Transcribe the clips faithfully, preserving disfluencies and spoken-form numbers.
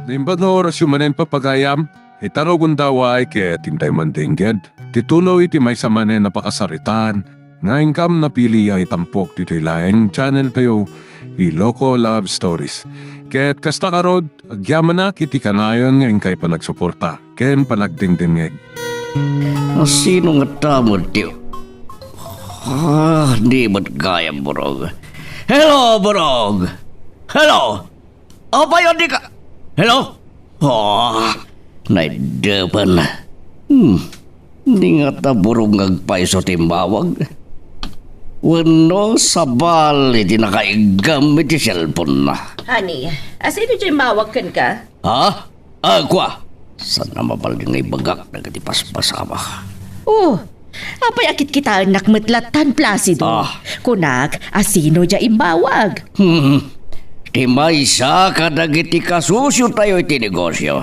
Naimbag nga orasyo manen, pagayam, ita rugonda, ket intay man dengged ti tuloy ti maysa manen a pakasaritaan nga inkam napili a itampok ditoy laeng channel tayo, Iloko Love Stories. Ket kasta ngarud, agyamanak iti kanayon nga inkay panagsuporta ken panagdengdengngeg. Asino ngata met ti, ah, di met gayam, Burog. Hello, Burog! Hello! Apay, adi ka? Hello? Ah, naiddepen. Hmm. Di ngata Burog nga agpayso ti imbawag. Wenno sabali ti nakaiggam iti cellphone-na. Honey, asino ti imbawag kenka? Ha? Ah, kua! Saan a mabalin nga ibagak dagiti paspasamak? Oh, apay a kitkitaennak met lattan, Placido? Ah. Kunak, asino diay imbawag? Hmm. Ti maysa kadagiti kasosiotayo iti negosio.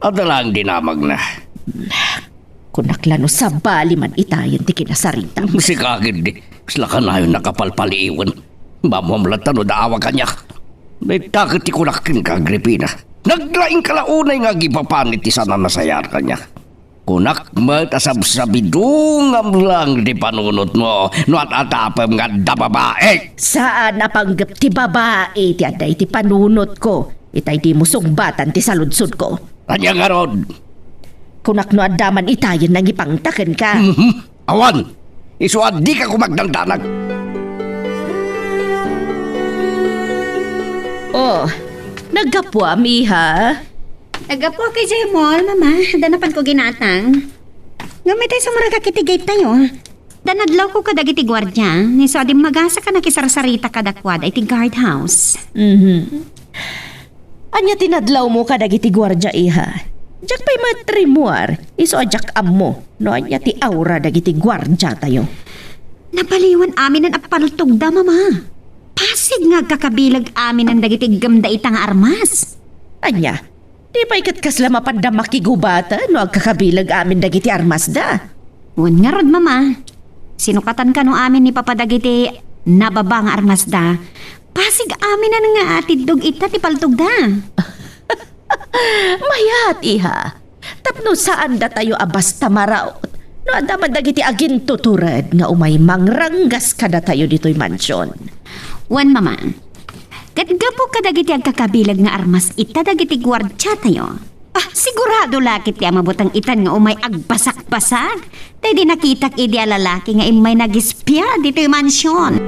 Adda laeng dinamagna. Kunak la no sabali man itayen ti kinasaritam. Sika ketdi, kasla kanayon a kapalpaliiwen. Maammoam latta no daawa kaniak. Dayta ket ti kunak kenka, Agripina. Naglaingka la unay nga agipapan iti saan a nasayaat kaniak. Kunak met a sabsabidungam lang ti panunotmo no at-atapem nga adda babai. Saan a panggep ti babai ti adda iti panunotko. Itay dimo sungbatan ti saludsodko. Ania ngarud? Kunak no adda man itayen nangipangta kenka. Mhm. Awan! Isu a dika koma agdangdanag. Oh, naggapuam, iha? Naggapuak idiay mall, Mama. Adda napanko ginatang. Ngem itay sumuragak iti gate tayo. Adda nadlawko kadagiti guardia, isu a dimmagasakon a nakisarsarita kadakuada iti guardhouse. Mhm. Ania ti nadlawmo kadagiti guardia, iha? Diak pay met rimmuar, isu a diak ammo no ania ti aura dagiti guardiatayo. Napaliwan aminen a paltogda, Mama. Pasig nga agkakabileg aminen dagiti iggemda ita nga armas. Ania? Di pay ket kasla mapanda makigubatan no agkakabileg amin dagiti armasda? Wen ngarud, Mama. Sinukatan kano amin ni Papa dagiti nababa nga armasda. Pasig aminen nga atiddog ita ti paltogda. Mayat, iha. Tapno saandatayo a basta maraut no adda man dagiti agintutured nga umay mangranggas kadatayo ditoy mansion. Wen, Mama. Ket gapu kadagiti agkakabileg nga armas ita dagiti guardiatayo, ah, sigurado la ket ti a mabuteng itan nga umay agbasakbasag daydi nakitak idi a lalaki nga immay nagispia ditoy mansion.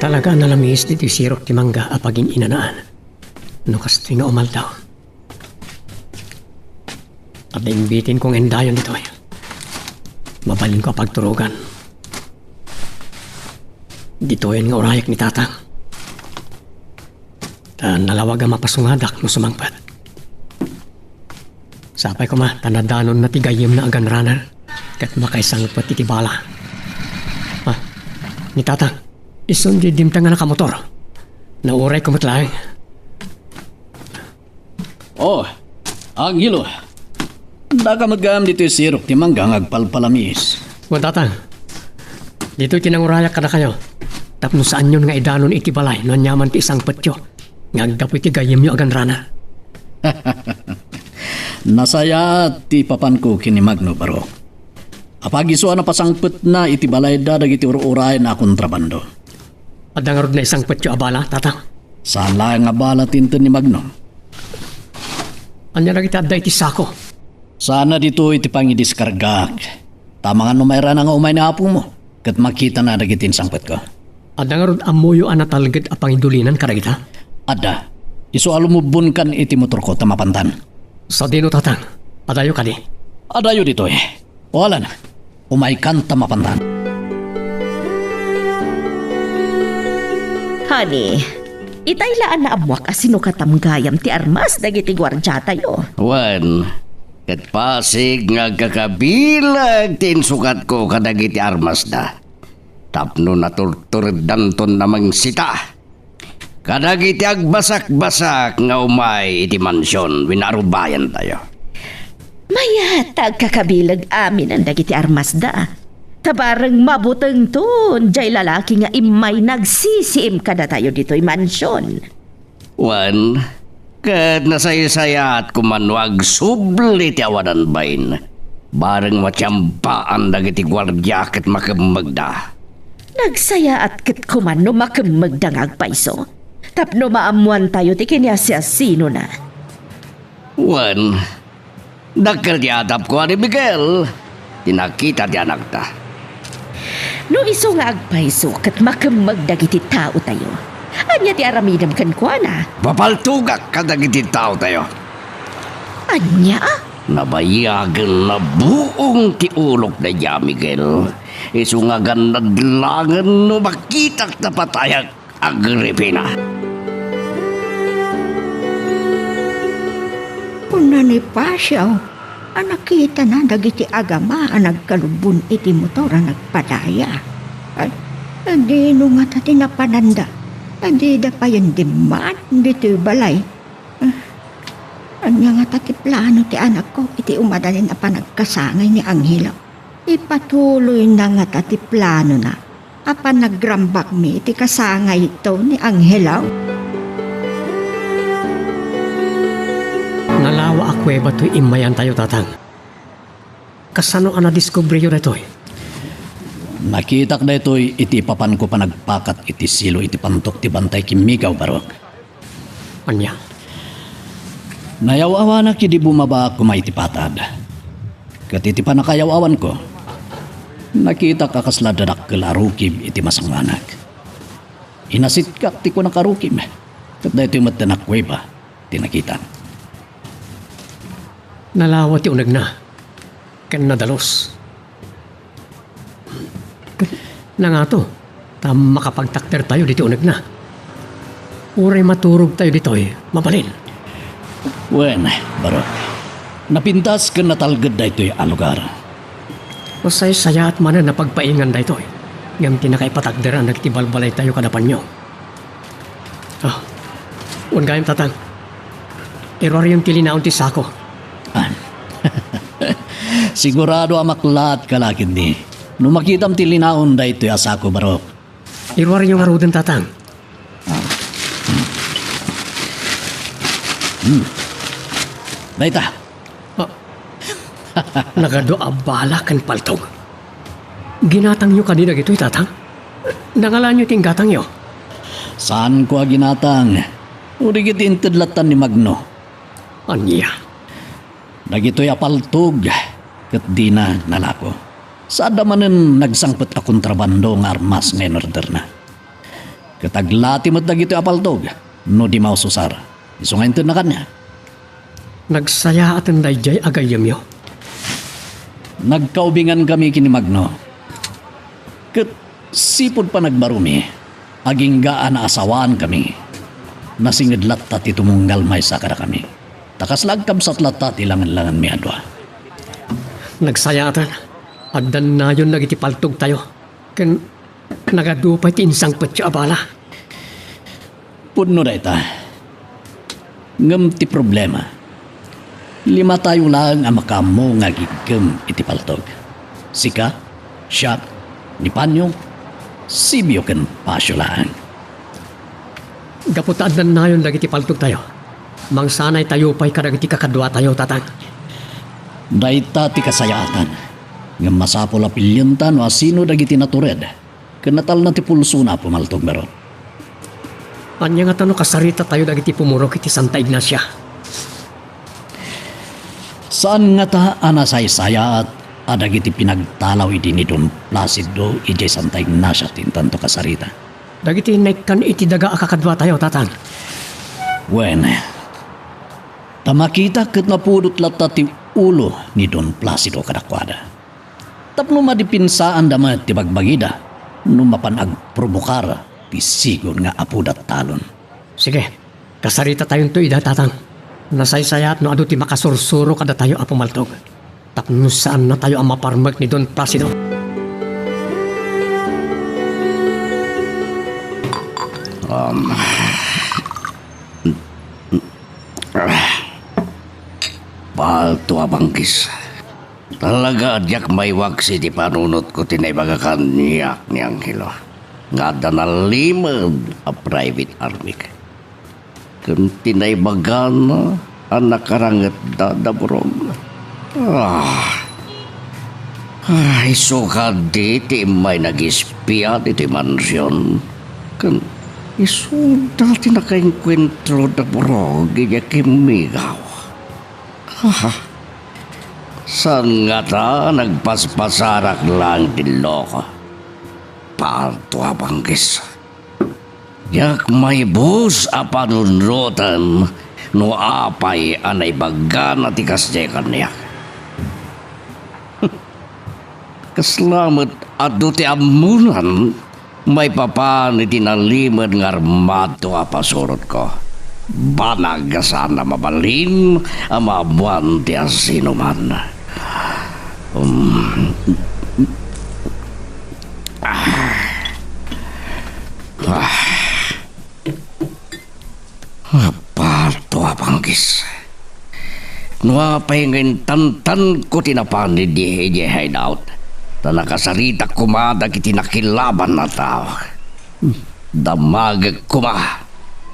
Talaga a nalamiis ditoy sirok ti mangga a pagin-inanaan. No kastoy nga umaldaw, adda imbitenko nga indayon ditoy. Mabalinko a pagturogan. Ditoyen nga urayak ni Tatang. Ta nalawag a mapasungadak no sumangpet. Sapay koma ta nadanonna ti gayyemna a gun runner ket makaisangpet iti bala. Ah, ni Tatang, isun diay dimta nga nakamotor. Naurayko met laeng. Oh, Angelo. Daka met gayam ditoy sirok ti mangga nga agpalpalamiis. Wen, Tatang. Ditoy ti nangurayak kadakayo. Tapno saanyon nga idanon iti balay no aniaman ti isangpetyo nga aggapu iti gayyemyo a gun runner. Nasayaat ti papanko ken ni Magno, Barok. Apag isu a napasangpetna iti balayda dagiti ur-urayen a kontrabando. Adda ngarud naisangpetyo a bala, Tatang? Saan laeng a bala ti inted ni Magno. Ania dagiti adda iti sako? Saanna ditoy ti pangidiskargaak. Ta amangan no mairana nga umay ni apomo ket makitana dagiti insangpetko. Adda ngarud ammoyo a natalged a pangidulinan kadagita? Adda. Isu a lumubbonkan iti motorko ta mapantan. Sadino, Tatang? Adayo kadi? Adayo ditoy. O alan, umaykan ta mapantan. Honey, itay la a naammoak a sinukatam gayam ti armas dagiti guardiatayo. Wen, ket pasig nga agkakabileg ti insukatko kadagiti armasda. Tapno naturtureddanton a mangsita kadagiti agbasakbasak nga umay iti mansion wenno arubayantayo. Mayat ta agkakabileg aminen dagiti armasda. Ta bareng mabutengton, jay lalaki nga immay nagsisiim kadatayo ditoy mansion. Wen, ket nasaysayaat koma no agsubli ti awanan bain. Bareng matiambaan dagiti guardia ket makemmegda. Nagsayaat ket koma no makemmegda nga agpayso, tapno maammoantayo ti kiniasiasinona. Wen, dakkel ti atapko a ni Miguel, ti nakita ti anakta. No isu nga agpayso ket makemmeg dagiti taotayo, ania ti aramidem kenkuana? Papaltogak kadagiti taotayo. Ania? Nabayagen na buong ti ulok daydiay a Miguel. Isu nga gannad langen no makitak ta patayak. Agripina. Kuna ni Pasio a nakitana dagiti agama a nagkalubbon iti motor a nagpadaya. Ay, adino ngata ti napananda? Adida payen dimmaen ditoy balay. Ah, ania ngata ti plano ti anakko iti umadanin a panagkasangay ni Angelo? Ipatuloyna ngata ti planona a panagrambakmi iti kasangayto ni Angelo? Nalawa a kuweba toy immayantayo, Tatang. Kasano a nadiskubriyo daytoy? Nakitak daytoy iti ipapanko panagpakat iti silo iti pantok ti bantay kimmigaw, Barok. Ania? Nayaw-awanak idi bumabaak koma iti patad. Ket iti pannakayaw-awanko, nakitak a kasla adda dakkel a rukib iti masangoanak. Inasitkak ti kunak a rukib, ket daytoy met ti nakuweba ti nakitak. Nalawa ti unegna, ken nadalus. Nangato, ta makapagtakdertayo ditoy unegna. Uray maturogtayo ditoy, mabalin. Wen, Barok. Napintas ken natalged daytoy a lugar. Masaysayaat manen a pagpaingan daytoy, ngem ti nakaipatakderan dagiti balbalaytayo kada panio. Ah, wen gayam, Tatang. Iruaryon ti linaon ti sako. Ah. Sigurado a maklaat ka la ketdi no makitam ti linaon daytoy a sako, Barok. Iruaryo ngaruden, Tatang. Ah. Hmm. Dayta. Ah. Nagadu a bala ken paltog. Ginatangyo kadi dagitoy, Tatang? Nangalaanyo ti inggatangyo? Saanko a ginatang. Uray ket inted lattan ni Magno. Ania? Dagitoy a paltog ket dina nalako. Saanda manen nagsangpet a kontrabando nga armas nga inorderna. Ket aglati met dagitoy a paltog no di maususar. Isu nga intedna kaniak. Nagsayaaten daydiay a gayyemyo? Nagkaubingankami ken ni Magno. Ket sipud panagbaromi, agingga a naasawaankami, nasinged latta ti tumunggal maysa kadakami. Ta kasla agkabsat latta ti langenlangenmi a dua. Nagsayaaten, addannayon dagiti paltogtayo, ken nagadu pay ti insangpetyo a bala. Pudno dayta. Ngem ti problema, limatayo laeng a makaammo nga agiggem iti paltog. Sika, siak, ni Panyo, Sibio ken Pasio laeng. Gapu ta addannayon dagiti paltogtayo, mangsanaytayo pay kadagiti kakaduatayo, Tatang. Dayta ti kasayaatan. Ngem masapul a pilienta no asino dagiti natured ken natalna ti pulsona a pumaltog, Barok. Ania ngata no kasaritatayo dagiti pumurok iti Santa Ignacia? Saan ngata a nasaysayaat a dagiti pinagtalaw idi ni Don Placido idiay Santa Ignacia ti intanto kasarita? Dagiti naikkan iti daga a kakaduatayo, Tatang. Wen, ta makita ket napudot latta ti ulo ni Don Placido kadakuada. Tapno madipinsaanda met ti bagbagida no mapan agprobokar ti sigun nga apoda talon. Sige, kasaritatayon ida, Tatang. Nasaysayaat no adu ti makasursuro kadatayo a pumaltog. Tapno saannatayo a maparmek ni Don Placido. Um, palto a bangkis. Talaga a diak maiwaksi ti panunotko ti naibaga kaniak ni Angelo nga adda nalimed a private army ken ti naibagana a nakarangetda da Burog. Ah. Ah, isu kadi ti immay nagispia ditoy mansion. Ken isuda ti nakaengkuentro da Burog idiay kimmigaw. Ah, saan ngata nagpaspasarak laeng ti loko. Parto a bangkis. Diak maibus a panunoten no apay a naibagana ti kasdiay kaniak. Kasla met adu ti ammonan maipapan iti nalimed nga armadto a pasurotko. Banag a saan a mabalin a maammoan ti asinoman. Um, ah. Ah. Apato a panggis. No apay nga intantanko ti napan idi idiay hideout, ta nakasaritak koma dagiti nakilaban a tao. Damagek koma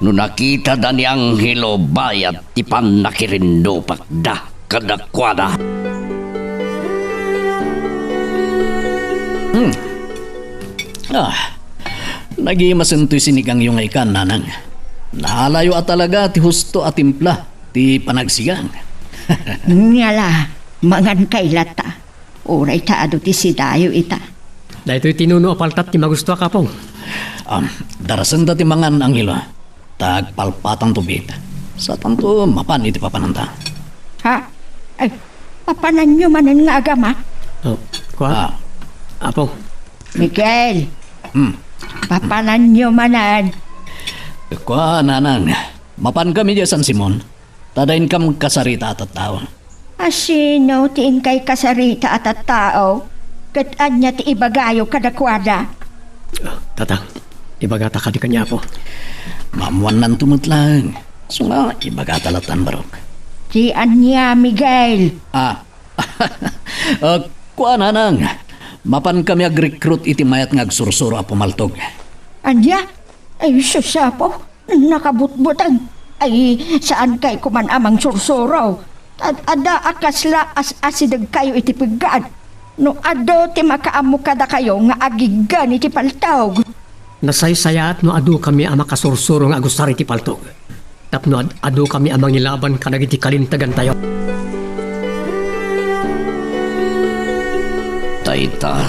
no nakitada ni Angelo bayat ti pannakirinnupakda kadakuada. Hmm. Ah, nagimasen toy sinigangyo nga ikan, nanang. Naalayo a talaga ti husto a timpla ti panagsigang. Ngala, mangan kay latta. Uray ta adu ti sidayo ita. Daytoy tinuno a paltat ti magustuak, Apong. Am, darasenda ti mangan, Angelo. Ta agpalpatanto biit. Satanto mapan iti papananta. Ha? Ay, papananyo manen nga agama? Oh, kua? Ah. Apo. Miguel. Hmm. Papananyo manen. Kua, nanang. Mapan kami diay San Simon. Ta adda inkam kasarita a tattao. Asino ti inkay kasarita a tattao? Ket ania ti ibagayo kadakuada? Ah, Tatang, ibagata kadi kaniapo. Maammoannanto met laeng. Isu nga, ibagata lattan, Barok. Ti ania, Miguel? Ah. Ah, kua, nanang. Mapan kami ag-recruit iti mayat nga agsursuro a pumaltog. Ania? Ay, sus, Apo. Nakabutbuteng. Ay, saankay koman a mangsursuro. Ad-, adda a kasla as-, asidegkayo iti peggad. No adu ti makaammo kadakayo nga agiggan iti paltog. Nasaysayaat no adukami a makasursuro nga agusar iti paltog. Tapno ad-, adukami a mangilaban kadagiti kalintegantayo. Tayta,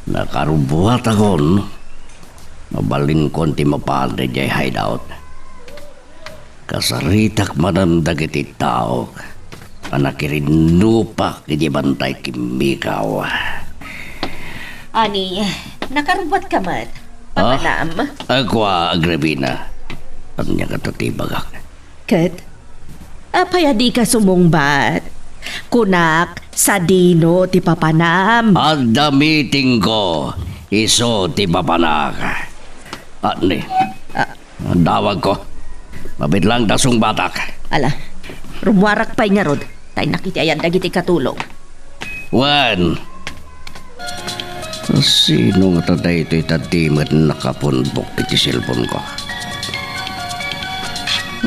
nakarubbuatakon. Mabalinkon ti mapan idiay hideout. Kasaritak manen dagiti taok a nakirinnupak iti bantay kimmigaw. Ani, nakarubbuatka met, ah? Papanam? Ako, Agripina. Ania ngata ti ibagak? Ket, apay a dika sumungbat? Kunak, sadino ti papanam? Adda meetingko, isu ti papanak. Ani? Ah. Dawagko. Mabiit laeng ta sungbatak. Ala, rummuarak pay ngarud, ta innak iti ayan dagiti katulong. Wen, sino ngata daytoy ta di met nakapunbok iti cellphone-ko?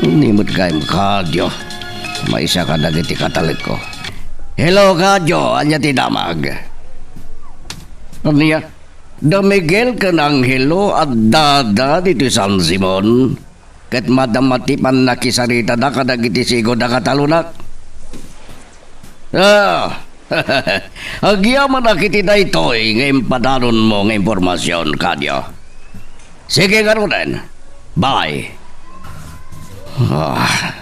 Ni met gayam, Kadio. Maysa kadagiti katalekko. Hello, Kadio. Ania ti damag? Ania? Da Miguel ken Angelo addada ditoy San Simon. Ket madama ti pannakisaritada kadagiti sigud a katalonak. Ah, agyamanak iti daytoy nga impadanonmo nga impormasion, Kadio. Sige ngaruden. Bye. Ah.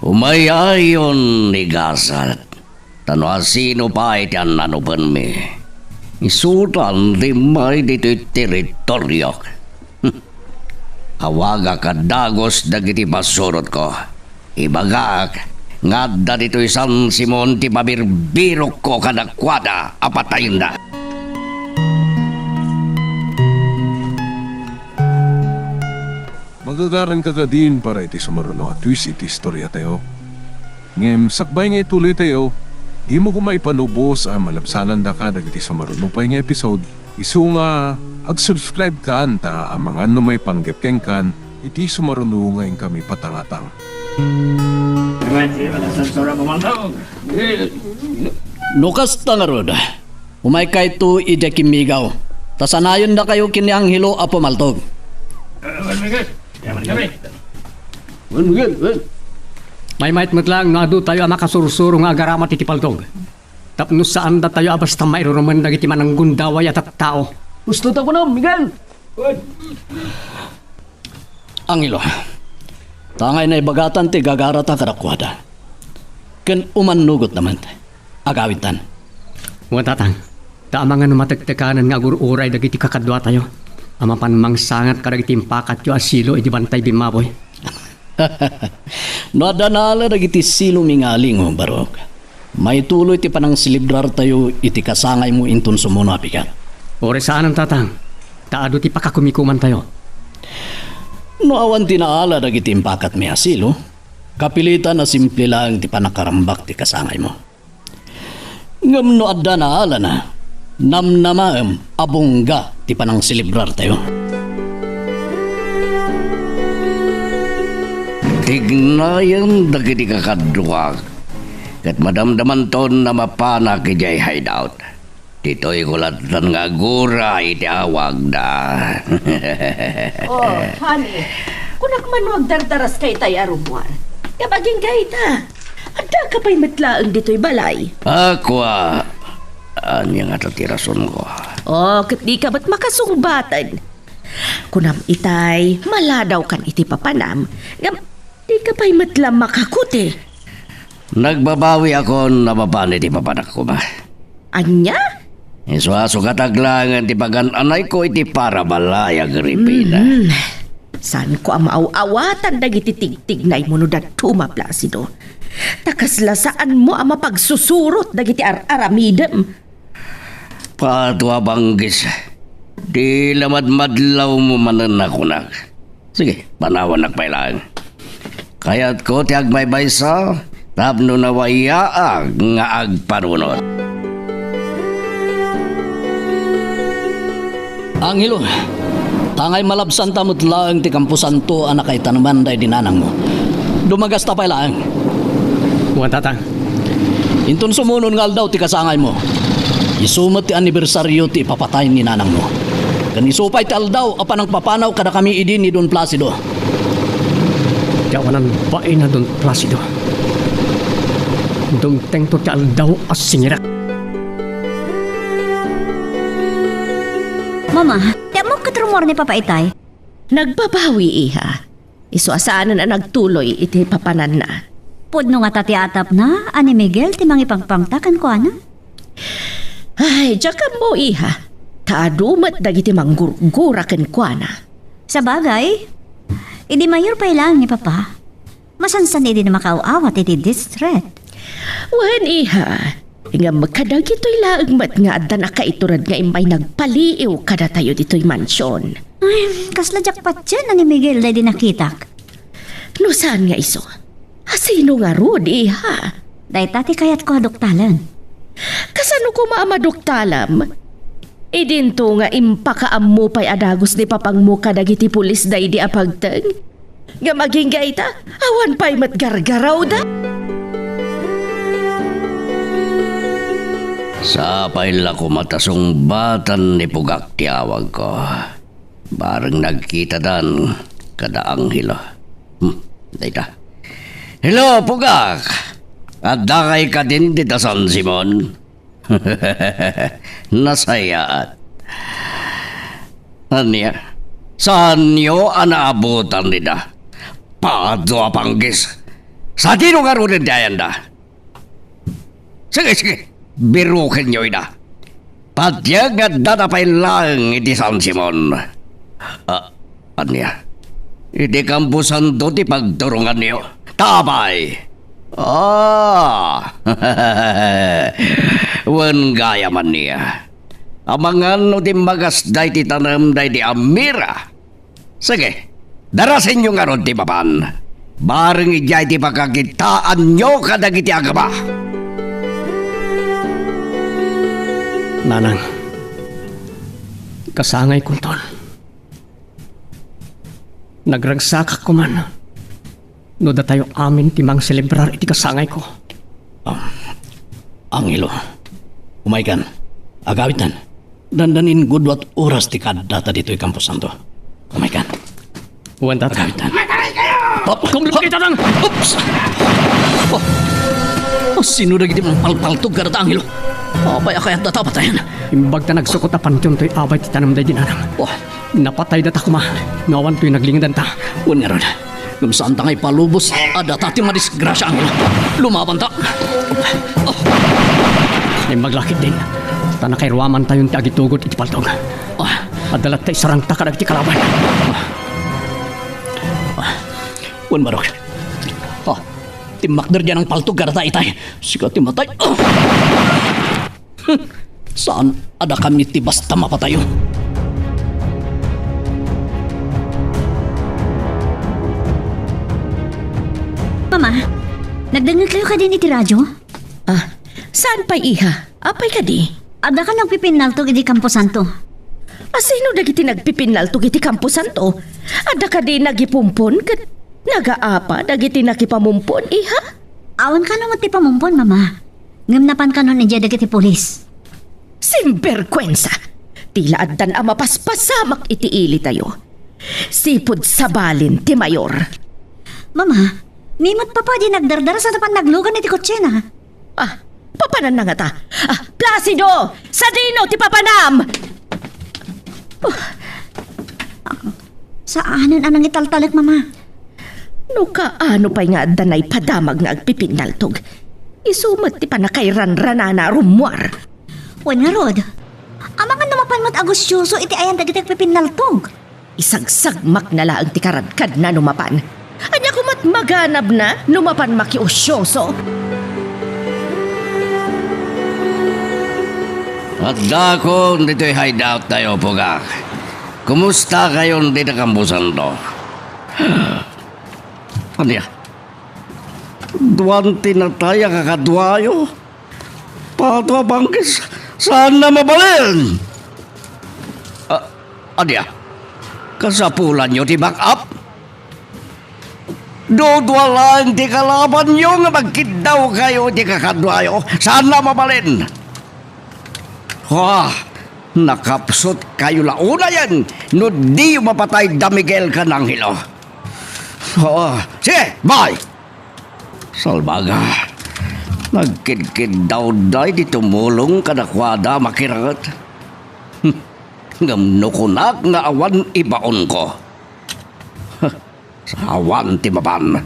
Umayayon ni gasat. Ta no asino pay ti annanupenmi, isudan ti immay ditoy teritoriok. Awagak a dagus dagiti pasurotko. Ibagak nga adda ditoy San Simon ti pabirbirokko kadakuada a patayenda. Magagaranka kadin para iti sumaruno a twist iti istoriatayo. Ngem sakbay nga ituloytayo, dimo koma ipanubos a malabsanandaka dagiti sumaruno pay nga episode, isu nga ag-subscribe kan ta amangan no maipanggep kenkan iti sumaruno nga inkami patangatang. No kasta ngarud, umaykayto idiay kimmigaw, ta sanayendakayo ken ni Angelo a pumaltog. Wen, wen, wen. Maymayat met laeng no adu tayo a makasursuro nga agaramat iti paltog. Tapno saandatayo a basta mairurumen dagiti mananggundaway a tattao. Husto ta kunam, Miguel! Angelo, tangay naibagatan ti gagarata kadakuada. Ken umannugotna met. Agawidtan. Wen, Tatang, ta amangan no matektekanen nga agur-uray dagiti kakaduatayo a mapan mangsangat kadagiti impakatyo a silo iti bantay bimmaboy. No adda naala dagiti silomi nga alingo, Barok, maituloy ti panangselebrartayo iti kasangaymo inton sumuno a bigat. Uray saanen, Tatang, ta adu ti pakakumikumantayo. No awan ti naala dagiti impakatmi a silo, kapilitan a simple laeng ti panakarambak ti kasangaymo. Ngem no adda naalana, namnamaem a bungga ti panangselebrartayo. Tignayen dagiti kakaduak ket madamdamanton a mapanak idiay hideout. Ditoy kulattan nga agura iti awagda. Oh, honey, kunak man no agdardaras kayta a rummuar. Ngem agingga ita. Addaka pay met laeng ditoy balay. Ako a, ania ngata ti rasonko? Oh, ket dika met makasungbaten. Kunam itay, maladaw kan iti papanam. Ngem, dika pay met la makakuti. Nagbabawi akon a mapan iti papanak koma. Ania? Isu a sukat aglaengen ti pagan-anayko iti para balay, Agripina. Mm. Saanko a maaw-awatan dagiti tigtignaymo no dadduma, Placido. Ta kasla saanmo a mapagsusurot dagiti ar-aramidem. Pato a banggis. Ti la madmadlawmo manen a kunak. Sige, panawannak pay laeng. Kayatko ti agbaybaysa tapno nawayaak nga agpanunot. Angelo, tangay malabsanta met laeng ti kamposanto a nakaitaneman daydi nanangmo. Dumagasta pay laeng. Wen, Tatang. Inton sumunon nga aldaw ti kasangaymo, isu met ti anibersario ti ipapatay ni nanangmo. Ken isu pay ti aldaw a panangpapanaw kadakami idi ni Don Placido. Ti awanan bain a Don Placido. Dumtengto ti aldaw a singirak. Mama, ti ammok ket rummuar ni Papa itay? Nagbabawi, iha. Isu a saanen a nagtuloy iti papananna. Pudno ngata ti atapna a ni Miguel ti mangipangpangta kenkuana? Ay, diak ammo, iha. Ta adu met dagiti manggurgura kenkuana. Sabagay, idi mayor pay laeng ni Papa, masansan idi na makaaw-awat iti district. Wen, iha. Ngem kadagitoy laeng met nga adda nakaitured nga immay nagpaliiw kadatayo ditoy mansion. Ay, kasla diak patien a ni Miguel daydi nakitak. No saan nga isu, a sino ngarud, iha? Dayta ti kayatko a duktalen. Kasano koma a maduktalem? Idinto nga impakaammo pay a dagus ni papangmo kadagiti pulis daydi a pagteng? Ngem agingga ita, awan pay met gargarawda. Sapay la koma ta sungbatan ni Pugak ti awagko. Bareng nagkitadan kada Angelo. Hmm, dayta. Hello, Pugak! Addakay kadin dita San Simon? Nasayaat. Ania? Saanyo a naabutan dida? Pado a panggis! Sadino ngaruden ti ayanda? Sige, sige, birukenyo ida. Patiek nga addada pay laeng iti San Simon. Ah, ania? Iti kamposanto ti pagturonganyo? Tapay! Ah! Wen gayam ania? Amangan no timmagasda iti tanem daydi a mira. Sige, darasenyo ngarud ti mapan. Bareng idiay ti pakakitaanyo kadagiti agama. Nanang, kasangaykonton. Nagragsakak koman no datayo amin ti mangselebrar iti kasangayko. Ah, Angelo, umaykan. Agawidtan. Dandanin gudua ti oras ti kaaddata ditoy Camposanto. Umaykan. Wen, Tata. Agawidtan. Hop, hop, hop. Oops! Oh, oh, sino dagiti mangpalpaltog kadata, Angelo? Apay a kayatda ta patayen? Imbag ta nagsukot a pantion toy abay ti tanem daydi nanang. Oh. Napatayda ta koma no awan toy naglingedan ta. Wen ngarud, ngem saan ta nga ipalubos a data ti madisgrasia, Angelo. Lumabanta. Oh. Imbag la ketdin, ta nakairuamantayon ti agitugod iti paltog. Oh. Adda latta isarangta kadagiti kalaban. Oh. Oh. Wen, barok. Oh. Timmakder diay nangpaltog kadata itay. Sika ti matay. Oh. Hmm. Saan a dakami ti basta mapatayo. Mama, nagdengngegkayo kadin iti radyo? Ah, saan pay, iha? Apay kadi? Adda kan nagpipinnaltog iti Camposanto. A, sino dagiti nagpipinnaltog iti Camposanto? Adda kadi nagipumpon ket nagaapa dagiti nakipamumpon, iha? Awan kano met ti pamumpon, Mama. Ngem napan kanon idiay dagiti pulis. Simberkuensa! Ti la addan a mapaspasamak iti ilitayo. Sipud sabalin ti mayor. Mama, ni met Papa di nagdardara sa napan naglugan iti kotsena. Ah, papananna ngata? Ah, Placido! Sadino ti papanam? Oh. Saanen a nangitaltalek, Mama. No kaano pay nga adda naipadamag nga agpipinnaltog, isu met ti pannakairanranana a rummuar. Wen ngarud, amangan no mapan met a gusyoso iti ayan dagiti agpipinnaltog. Isagsagmakna laeng ti karadkadna no mapan. Ania koma't maganabna no mapan makiusyoso? Addakon ditoy hideout tayo, Pugak. Kumusta kayon dita Camposanto? Ania? Duan ti natay a kakaduayo? Pato a bangkis, saanna mabalin? Ah, ania? Kasapulanyo ti back up? Dudua laeng ti kalabanyo nga magkiddawkayo iti kakaduayo. Saanna mabalin? Wah, nakapsutkayo la unayen no diyo mapatay da Miguel ken Angelo. Oo, sige, bye! Salbaga, nagkidkiddawda iti tumulong kadakuada a makiranget. Ngem no kunak nga awan ibaonko, awan ti mapan.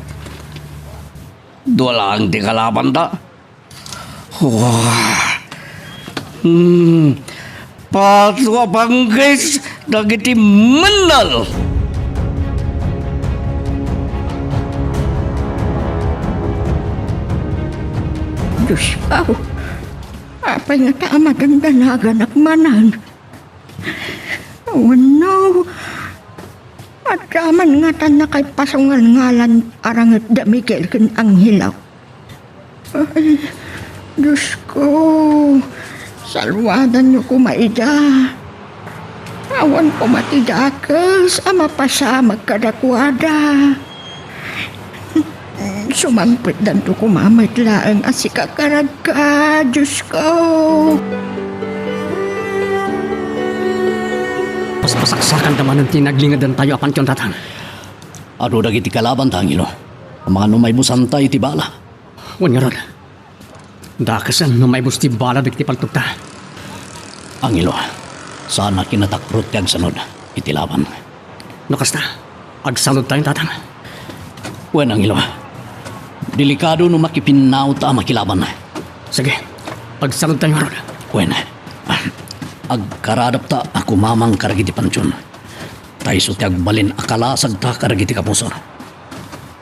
Dua laeng ti kalabanda. Wah. Hmm. Pato a bangkis dagiti mennel. Diosko, apay ngata a madandanaganak manen? Wenno, adda man ngata nakaipasungalngalan a ranget da Miguel ken Angelo? Ay, Diosko, salwadanyo koma ida. Awan koma ti dakes a mapasamak kadakuada. Sumangpetdanto koma met laeng a sika karadka, Diosko. Paspasaksakanta manen ti naglingedantayo a pantion, Tatang. Adu dagiti kalabanta, Angelo. Amangan no maibusanta iti bala. Wen ngarud, dakesen no maibus ti bala dagiti paltogta. Angelo, saan a kinatakrot ti agsanud iti laban. No kasta, agsanudtayon, Tatang. Wen, Angelo, delikado no makipinnawta a makilaban. Sige, agsanudtayo ngarud. Wen, agkaradapta a kumamang kadagiti pantion. Ta isu ti agbalin a kalasagta kadagiti kapuso.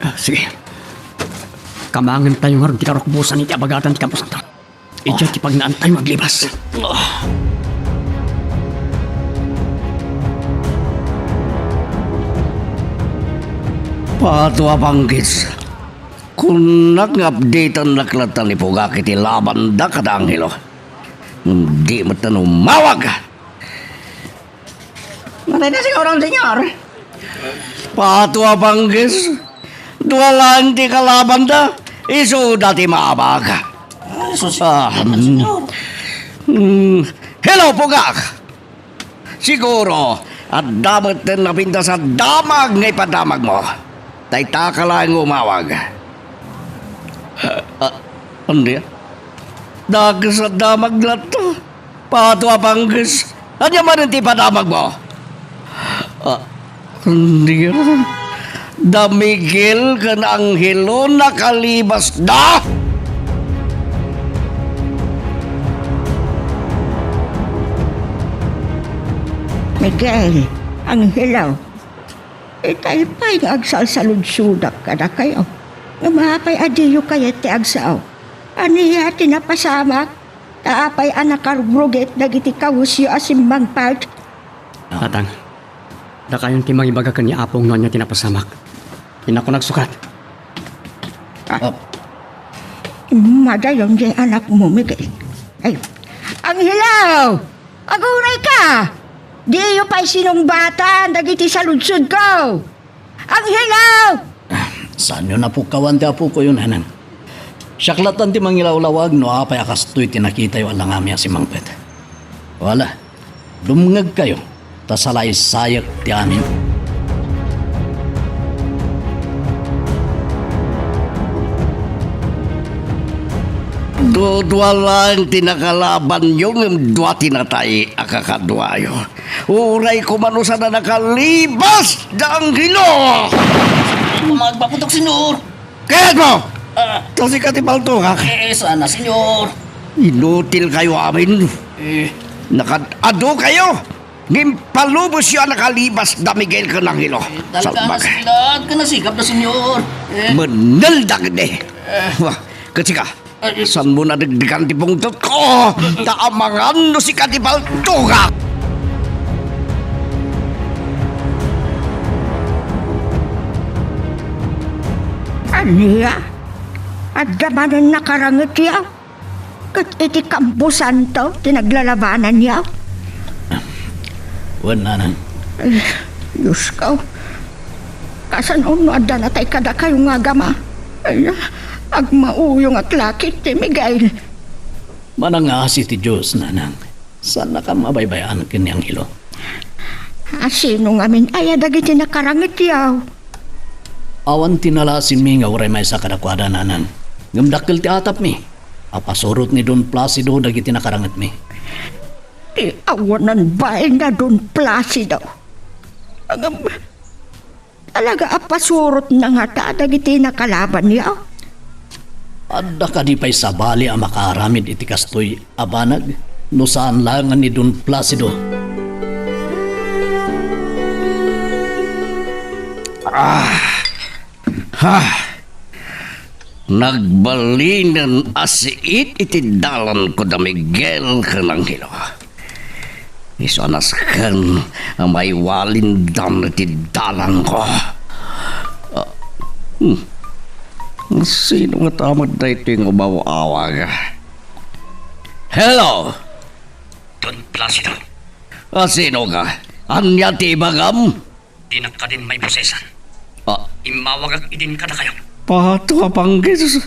Ah, sige. Kamangentayo ngarud ti karukbusan iti abagatan ti kampusanto. Idiay ti pagnaantayo nga aglibas. Ah. Pato a panggis. Kunnak nga updateannak latta ni Pugak iti labanda kada Angelo. Di met umawag. Matay na siguro, senyor. Pato a panggis. Dua laeng ti kalabanda. Isuda ti maabag. Ay, sus-, Ah, mm. Senyor. Mm. Hello, Pugak. Siguro, adda met napintas a damag nga ipadamagmo. Dayta ka laeng umawag. Ah, andi? Dakes a damag latta. Pato a panggis. Ania manen ti ipadamagmo? Ah, andi? Da Miguel ken Angelo nakalibasda? Miguel, Angelo, itay pay nga agsalsaludsodak kadakayo. Ngem apay a diyo kayat ti agsao? Ania ti napasamak? Ta apay a nakarugrugit dagiti kawesyo a simmangpet? Tatang, dakayon ti mangibaga ken ni Apong no ania ti napasamak. Innak nagsukat. Ah. Oh. Madayon ti anakmo, Miguel. Ay, Angelo! Aguray ka! Diyo pay sinungbatan dagiti saludsodko! Angelo! Ah, saanyo napukkawan ti apokoyo, nanang? Siak lattan ti mangilawlawag no apay a kastoy ti nakitayo a langami a simmangpet. Wala, dumngegkayo, ta salaysayek ti amin. Dudua laeng ti nakalabanyo ngem dua ti natay a kakaduayo. Uray koma no saan a nakalibas da Angelo! Magpaputok, senyor. Kayatmo! Ah. Ta sika ti paltogak. Eh, sana, senyor. Inutilkayo amin. Eh. Nakad-adukayo. Ngem palubosyo a nakalibas da Miguel ken Angelo. Eh, talaga, salbag. Nasigad, kanasigap da, senyor. Eh. Menelda ketdi. Eh. Wah, ket sika, Ay, saanmo nadegdegan ti pungtotko, ta amangan no sika ti paltogak. Ania? Adda manen nakarangetyo? Ket iti kamposanto ti naglalabananyo? Wen, nanang. Ay, Diosko. Kasano no adda natay kadakayo nga agama? Ay, agmauyongat la ketdi, Miguel. Manangngaasi ti Dios, nanang. Saannakam a baybay-an ken ni Angelo. A, sino ngamin aya dagiti nakarangetyo? Awan ti nalaasimi nga uray maysa kadakuada, nanang. Ngem dakkel ti atapmi. Apasurot ni Don Placido dagiti nakarangetmi. Ti awanan bain a Don Placido. Ngem, talaga a pasurotna ngata dagiti nakalabanyo? Adda kadi pay sabali a makaaramid iti kastoy a banag no saan laengen ni Don Placido? Ah! Ha! Nagbalinen a siit iti dalanko da Miguel ken Angelo. Isu a nasken a maiwalindan iti dalanko. Ah, hmm. Sino ngata met daytoy nga umaw-awag? Hello! Don Placido. Ah, sino ka? Ania ti ibagam? Dinak kadin maibusesan. Ah. Immawagak idin kadakayo. Pato a panggis.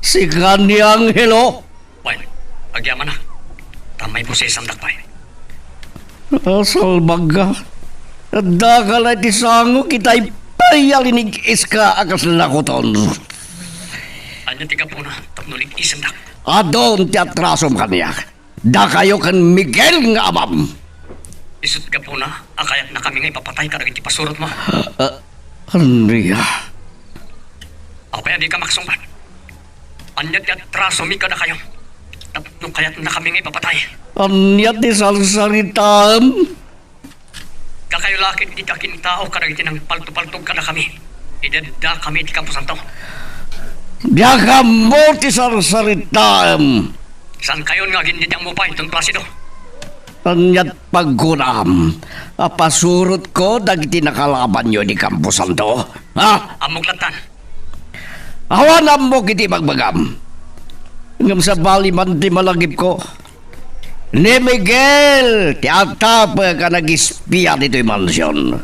Sika ni Angelo. Wen, agyamanak. Ta maibusesandak pay. Ah, salbag ka. Adda ka la iti sangok itay pay a linig-iska a kas lakuton. Ania ti gapuna tapno lig-isendak? Adun ti atrasom kaniak. Dakayo ken Miguel nga amam. Isut' gapuna a kayatnakami nga ipapatay kadagiti pasurotmo. Ah, ania? Apay a dika maksungbat? Ania ti atrasomi kadakayo tapno kayatnakami nga ipapatay? Ania ti sarsaritaem? Dakayo la ket ti kakintao kadagiti nangpaltopaltog kadakami idi addakami iti kamposanto. Diak ammo ti sarsaritaem. Saankayon nga agindinammo pay, Don Placido? Ania't pagkunam a pasurotko dagiti nakalabanyo idi kamposanto? Ha? Ammok lattan. Awan ammok iti ibagbagam. Ngem sabali man ti malagipko, ni Miguel ti agtapek a nag-espia ditoy mansion.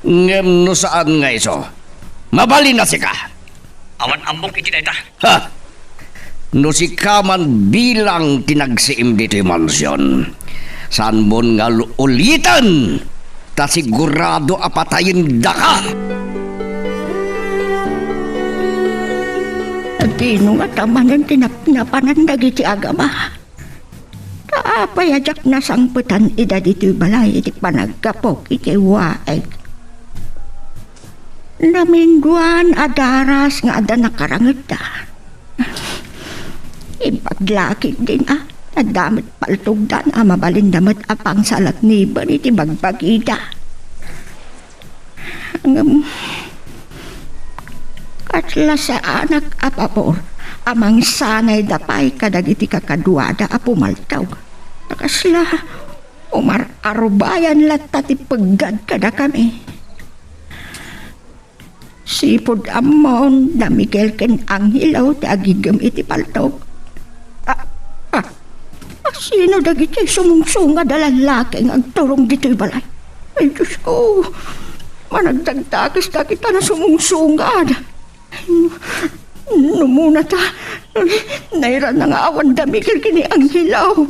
Ngem no saan nga isu, mabalin a sika. Awan ammok iti dayta. Ha! No sika man bilang ti nagsiim ditoy mansion, saanmon nga ul-, uliten, ta sigurado a patayendaka! Dino ngata manen ti napnapanan dagiti agama? Ta apay a diak nasangpetan ida ditoy balay iti panaggapuek iti waig? Naminduan a daras nga adda nakarangedda. Ibaglakidin a, adda met paltogdan a mabalinda met a pangsalatniben iti bagbagida. Ngem, kasla saanak a pabor a mangsanayda pay kadagiti kakaduada a pumaltog. Ta kasla umar-arubayan latta ti peggad kadakami. Sipud ammon da Miguel ken Angelo ti agigem iti paltog. Ah, ah, ah, sino dagiti sumungsungad a lallaki nga agturong ditoy balay? Ay, Diyos ko, managdagdakes dagita na sumungsungad. No muna ta, nairana nga awan da Miguel ken ni Angelo.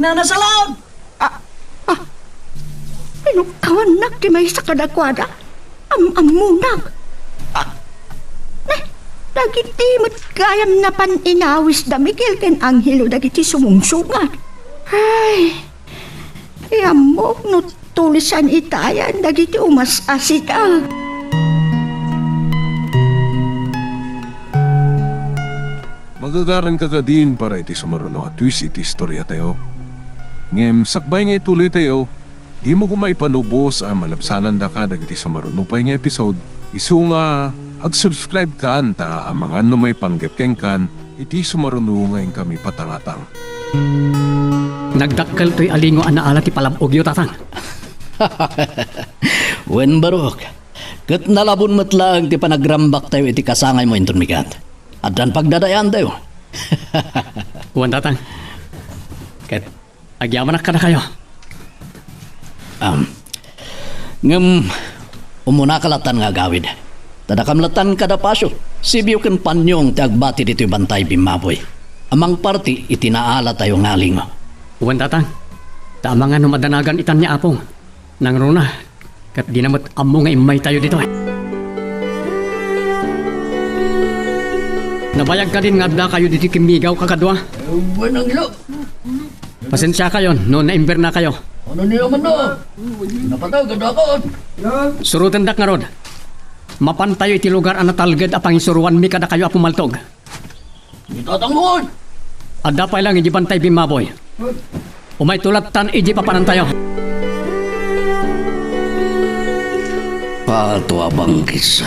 Nana Salon! Ah, ah, pinukkawannak ti maysa kadakuada. Am-ammonak. Ah, na, dagiti met gayam napan inawis da Miguel ken Angelo dagiti sumungsungad. Ay, iyammok no tulisan itayan dagiti umas-asida. Magagaranka kadin para iti sumaruno a twist iti istoriatayo. Ngem sakbay nga itulitayo, dimo koma ipanubos a malabsanandaka dagiti sumaruno pay nga episode. Isu nga, ag-subscribe kan ta amangan no maipanggep kenkan iti sumaruno nga inkami patangatang. Nagdakkel toy alingo a naala ti palab-ogyo, Tatang. Wen, barok. Ket nalabon met laeng ti panagrambaktayo iti kasangaymo inton bigat. Addan pagdadayaantayo. Wen, Tatang. Ket agyamanak kadakayo. Am, ngem, umunaka lattan nga agawid. Ta dakam lattan kada Pasio, Sibio ken Panyong ti agbati ditoy bantay bimmaboy a mangparti iti naalatayo nga alingo. Wen, Tatang. Ta amangan no madanagan itan ni Apong. Nangruna, ket dina met ammo nga immaytayo ditoy. Nabayag kadin nga addakayo ditoy kimmigaw, kakadua? Wen, Angelo. Pasensiakayon no naimbernakayo. Ano niyo man no? Napatay, gadakon. Surotendak ngarud. Mapantayo iti lugar a natalged a pangisuroanmi kadakayo a pumaltog. Ni Tatang Moy! Adda pay lang iti bantay bimmaboy. Umayto lattan iti papanantayo. Pato a bangkis.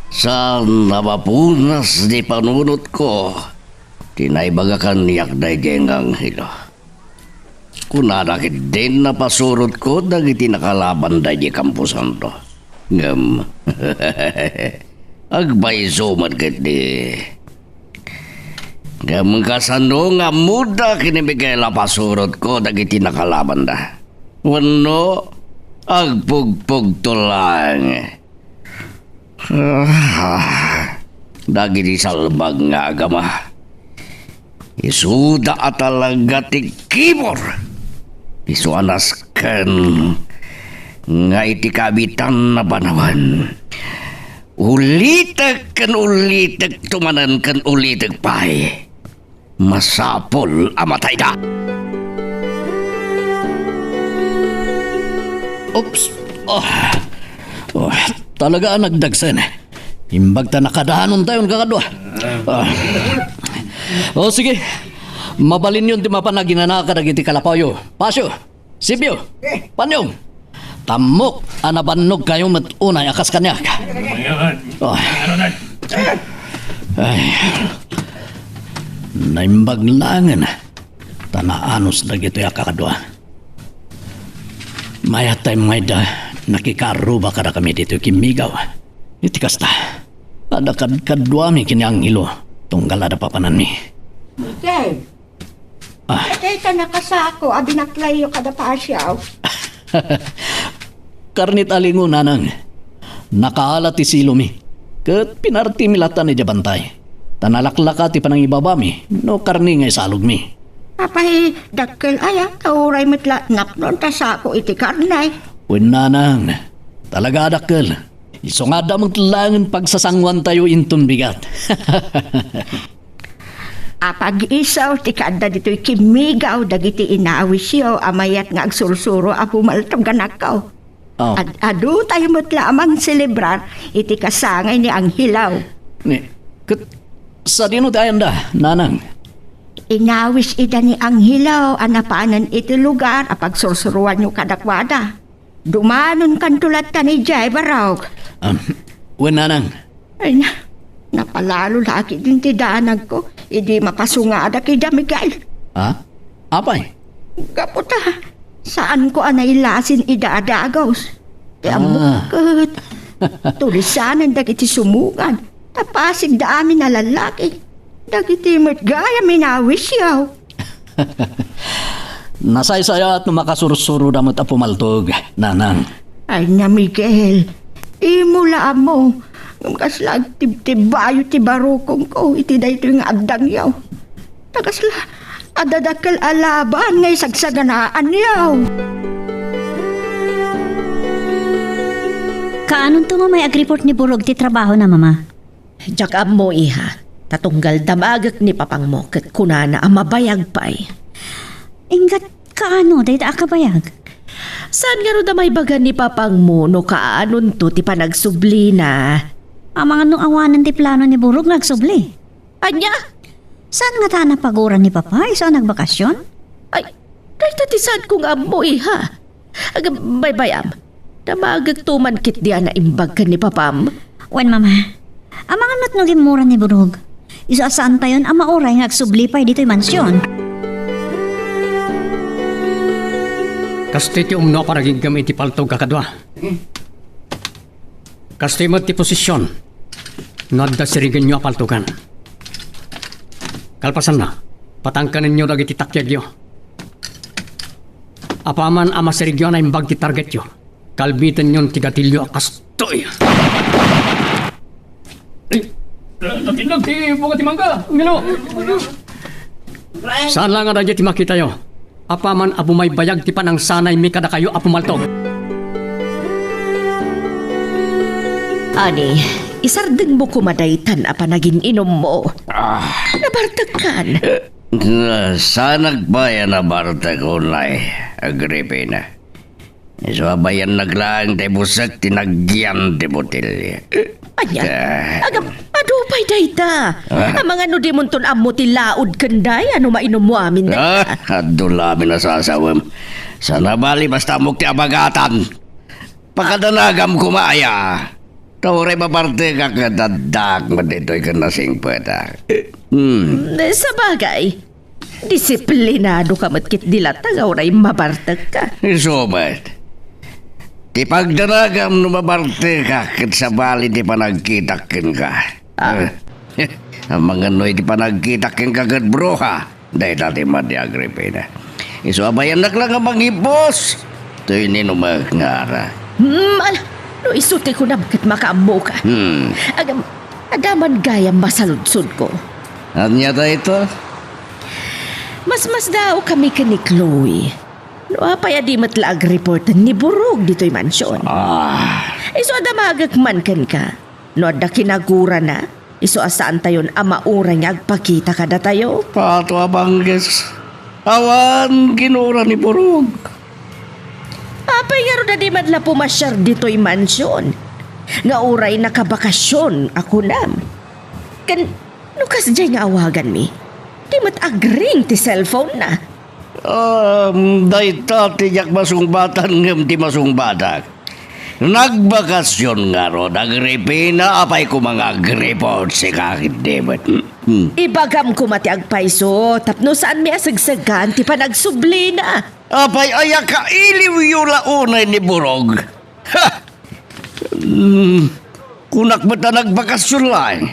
Saan a mapunas ti panunotko ti naibaga kaniak daydiay nga anghelo. Kunana ketdin a pasurotko dagiti nakalabanda idiay kamposanto. Ngem, agpayso met ketdi. Ngem kasano nga ammoda ken ni Miguel a pasurotko dagiti nakalabanda? Wenno, agpugpugto laeng? Ah, dagiti salbag nga agama, isuda a talaga ti kibor. Isu a nasken nga iti kaabitan a panawen, ulitek ken ulitek to manen ken ulitek pay. Masapul a matayda. Oops. Oh. Oh, talaga a nagdagsen. Imbag ta nakadanontayon, kakadua. Ah. Oh, sige. Mabalinyon ti mapan aginana kadagiti kalapawyo. Pasio. Sibio, Panyong, tammok a nabannogkayo met unay a kas kaniak. Oh. Ay. Naimbag laengen ta naanus dagitoy a kakadua. Mayat ta immayda Nakikaarruba kadakami ditoy kimmigaw. Iti kasta, adda kadkaduami ken ni Angelo, tunggal adda papananmi. Miguel, ah, dayta nakasako a binaklayyo kada pasiaw. Karnit a lingo, nanang. Nakaala ti silomi. Ket pinartimi latta idiay bantay. Ta nalaklaka ti panangibabami no karne nga isalogmi. Apay, dakkel aya, ta uray met la napnon ta sako iti karne. Wen, nanang. Talaga a dakkel. Isu nga adda met laengen pagsasangoantayo inton bigat. Apag-isu ti kaadda ditoy kimmigaw dagiti inawisyo a mayat nga agsursuro a pumaltog a nakaw. Oh. Ad-, adutayo met la a mangselebrar iti kasangay ni Angelo. Ni, ket sadino ti ayanda, nanang? Inawis ida ni Angelo a napanen iti lugar a pagsursuroanyo kadakuada. Dumanonkanto latta idiay, Barok. Um, wen, nanang. Ay na, napalalo la ketdin ti danagko idi mapasungadak ida, Miguel. Ha? Apay? Gapu ta, saanko a nailasin ida a dagus. Ti ammok ket, tulisanen dagiti sumugad. Ta pasigda amin a lallaki. Dagiti met gayam inawisyo. Nasaysayaat no makasursuroda met a pumaltog, nanang. Ay na, Miguel, imo la ammo, ngem kasla agtibtibbayo ti barukongko iti daytoy nga addangyo. Ta kasla adda dakkel a laban nga isagsaganaanyo. Kaanonto, Mama, agreport ni Burog ti trabahona, Mama? Diak ammo, iha, ta tunggal damagek ni papangmo ket kunana a mabayag pay. Inggat kaano dayta a kabayag? Saan ngarud a maibaga ni papangmo no kaanonto ti panagsublina? Amangan no awanen ti plano ni Burog nga agsubli. Ania? Saan ngata a napaguran ni Papa isu a nagbakasyon? Ay, dayta ti saanko nga ammo, iha. Agam, baybay-am, damagekto man ketdi a naimbag ken ni Papam. Wen, Mama, amangan met no gimmura ni Burog. Isu a saantayon a mauray nga agsubli pay ditoy mansion. Kastoy ti umno a panagiggam iti paltog a kadua. Kastoy met ti posision no adda sirigenyo a paltogan. Kalpasanna, patangkanenyo dagiti takyagyo. Apaman a masirigyo a naimbag ti targetyo, kalbitenyon ti gatilyo a kastoy. Ay, natinag ti bunga ti mangga. Ngano? Saan la nga daydiay ti makitayo? Apaman a bumaybayag ti panangsanaymi kadakayo a pumaltog. Ani, isardengmo koma daytan a panagin-inummo. Ah. Nabartekkan. Eh, saannak pay a nabartek unay, Agripina. Isu a bayannak laeng ti busek ti nagyan ti botelya. Ania? Ah. Agam, adu pay dayta. Ah. Amangan no dimonton ammo ti laod ken dayta no mainummo amin dayta. Ah, adu la amin a sasawem. Saan a bali basta ammok ti abagatan. Pakadanagam koma aya. Ta uray mabartekak ket addaak met ditoy ken nasingpetak. Hmm. Sabagay, disiplinado ka met ketdi latta nga uray mabartekka. Isu met. Ti pagdanagam no mabartekak ket sabali ti panagkitak kenka. Ah. Eh, amangan no iti panagkitak kenka ket bruha. Dayta ti madi, Agripina. Isu a bayannak la nga mangibbus. Toy ni no mangngara. Hmm, ala, no isu ti kunam ket makaammoka. Hmm. Agam, adda man gayam masaludsodko. Ania dayta? Masmasdaawkami ken ni Chloe. No apay a di met la agreporten ni Burog ditoy mansion. Ah. Isu a damagek man kenka. No adda kinagurana, isu a saantayon a mauray nga agpakita kadatayo. Pato a bangges. Awan ginura ni Burog. Apay ngarud a di man la pumasiar ditoy mansion? Nga uray nakabakasyon a kunam. Ken no kasdiay nga awaganmi, di met agring ti cellphone na. Um, dayta ti diak masungbatan ngem ti masungbatak. Nagbakasyon ngarud, Agripina, apay koma nga agreport sika ketdi met. Hmm. Ibagam koma ti agpayso, tapno saanmi a segsegaan ti panagsublina. Apay aya kailiwyo la unay ni Burog? Ha! Hmm, kunak met a nagbakasyon laeng.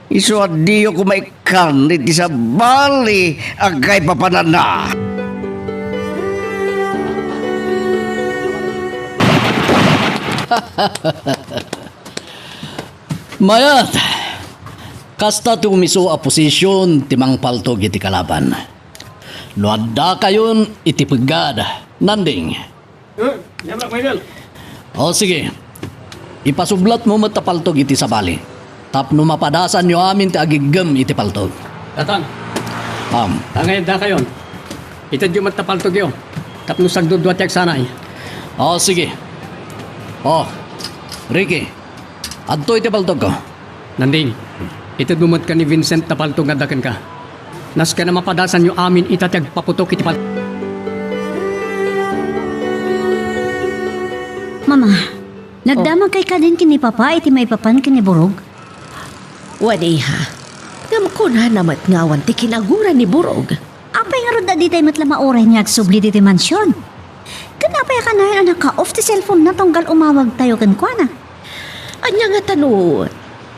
Isu a diyo koma ikkan iti sabali a kaipapananna. Mayat, kasta ti umiso a posisyon ti mangpaltog iti kalaban. No addakayon iti peggad, Nanding. Eh, yabak, Michael. O, sige. Ipasublatmo met ta paltog iti sabali. Tapno mapadasanyo amin ti agiggem iti paltog. Tatang. Am. Tangay dakayon. Itedyo met ta paltogyo. Tapno sagdudua ti agsanay. O, sige. O, Ricky. Adto iti paltogko. Nanding, itedmo met ken ni Vincent ta paltog nga adda kenka. Nasken a mapadasanyo amin ita ti agpaputok iti pal- Mama, nagdamagkay kadin ken ni Papa iti maipapan ken ni Burog? Wen, iha. Ngem kunana met nga awan ti kinagura ni Burog. Apay ngarud a ditay met la mauray nga agsubli ditoy mansion? Ken apay a kanayon a naka-off ti cellphone-na tunggal umawagtayo kenkuana? Ania ngata no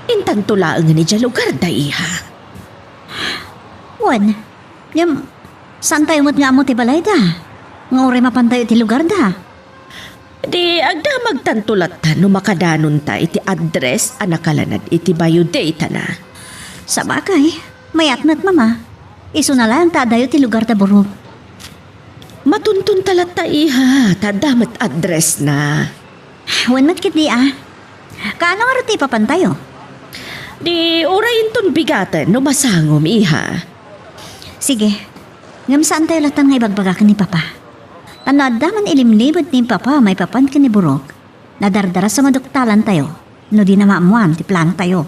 intanto laeng idiay lugarda, iha? Wen, ngem saantayo met nga ammo ti balayda, nga uray mapantayo iti lugarda? Di agdamagtanto latta no makadanonta iti address a nakalanad iti bio-data-na. Sabagay, mayat met, Mama. Isuna laeng ta adayo ti lugarda Burog. Matuntonta latta, iha, ta adda met address-na. Wen met ketdi a. Kaano ngarud ti ipapantayo? Di uray inton bigaten no masangom, iha. Sige. Ngem saantayo latta nga ibagbaga ken ni Papa. Ta no adda man ilimlimed ni Papa maipapan ken ni Burog, nadardaras a maduktalantayo no dina maammoan ti planotayo.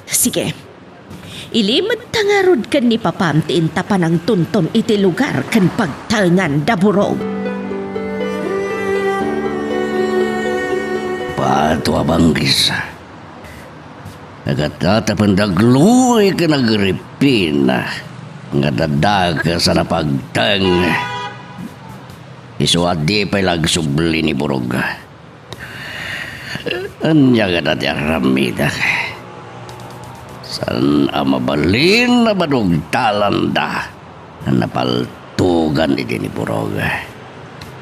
Sige. Ilimedta ngarud ken ni Papam ti inta panangtunton iti lugar ken pagtaengan da Burog. Pato a banggis. Nagtatatapen dagluy ken Agripina nga dadakes a napagteng. Isu a di pay la agsubli ni Burog. Ania ngata ti aramidek? Saan a mabalin a madugtalanda a napaltogan idi ni Burog.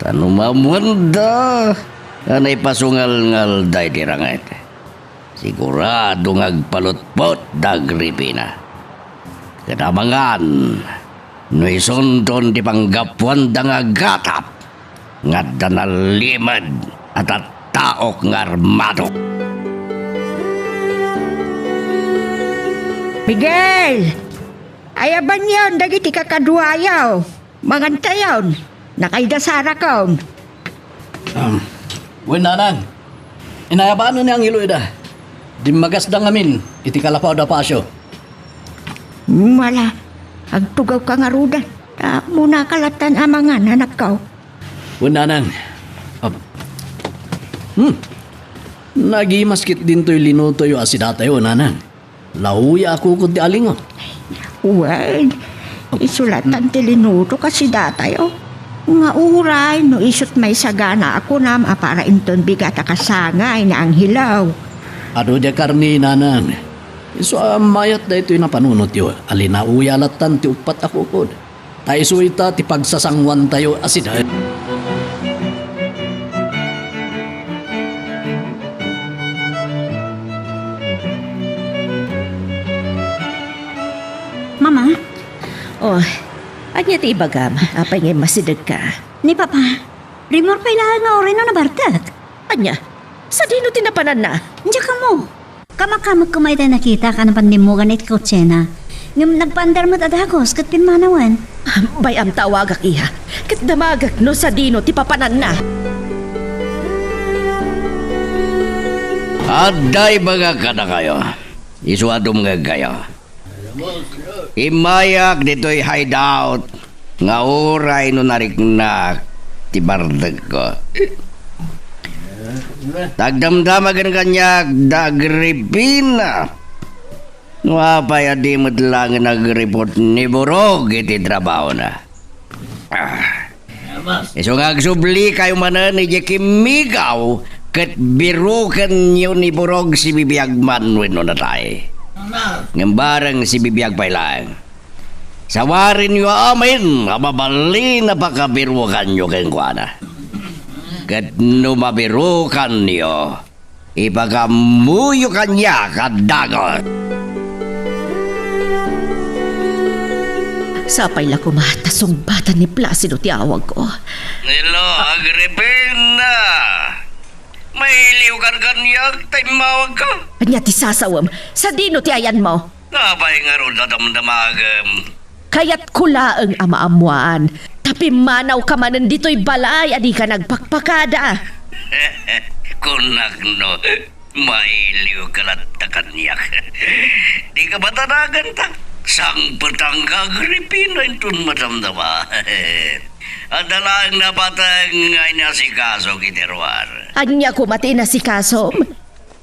Ta no maammoanda a naipasungalngalda iti ranget, sigurado nga agpalutpot da Agripina. Ket amangan, no isunton ti panggapuanda nga agatap, nga adda nalimed a tattaok nga armado. Miguel! Ayabanyon dagiti kakaduayo. Mangantayon. Nakaidasarakom. Um, wen, nanang. Inayabanen ni Angelo ida. Dimmagasda ngamin iti kalapaw da Pasio. Wala. Agtugawka ngaruden. Ta, muna kalatan amangan, anakko. Wen, nanang. Ap-, hmm. Nagimas ket dintoy linutoyo a sidatayo, nanang. Lauyakon ti alingo. Wen, isu latan ti linutok a sidatayo. Nga uray no isut' maisagana a kunam a para inton bigat a kasangay ni Angelo. Adu diay karne, nanang. Isu a mayat daytoy napanunotyo a linauya latan ti uppat a kukod. Ta isu ita ti pagsasanguantayo a sida. Mama? Oh, ania ti ibagam? Apay nga immasidegka? Ni Papa, rimmuar pay laeng nga uray no nabartek. Ania? Sadino ti napananna? Diak ammo. Kamakamek koma itay nakitak a napannimmugan iti kotsena. Ngem nagpaandar met a dagus ket pimmanawen. Bay-am ta awagak, iha, ket damagek no sadino ti papananna. Adda ibagak kadakayo, isu a dumngegkayo. Immayak ditoy hideout nga uray no nariknak ti bardegko. Tagdamdamagen kaniak da Agripina no apay a di met laengen agreport ni Burog iti trabahona. Ah. Isu nga agsublikayo manen idiay kimmigaw ket birokenyo ni Burog sibibiag man wenno natay. Ngem bareng sibibiag pay laeng. Sawarenyo amin a mabalin a pakabirokanyo kenkuana. Ket no mabirokanyo, ipakaammoyo kaniak a dagus. Sapay la koma ta sungbatan ni Placido ti awagko. Hello, Agripina! Mailiwkan kaniak ta immawagka? Ania ti sasawem? Sadino ti ayanmo? Apay ngarud a damdamagem? Kayatko laeng a maammoan, ta pimmanawka manen ditoy balay a dika nagpakpakada. Kunakno, mailiwka latta kaniak. Dika batanaganta. Sangpetangka, Agripina, inton madamdama. Adda laeng napateg nga inasikaso iti ruar. Ania koma ti inasikasom?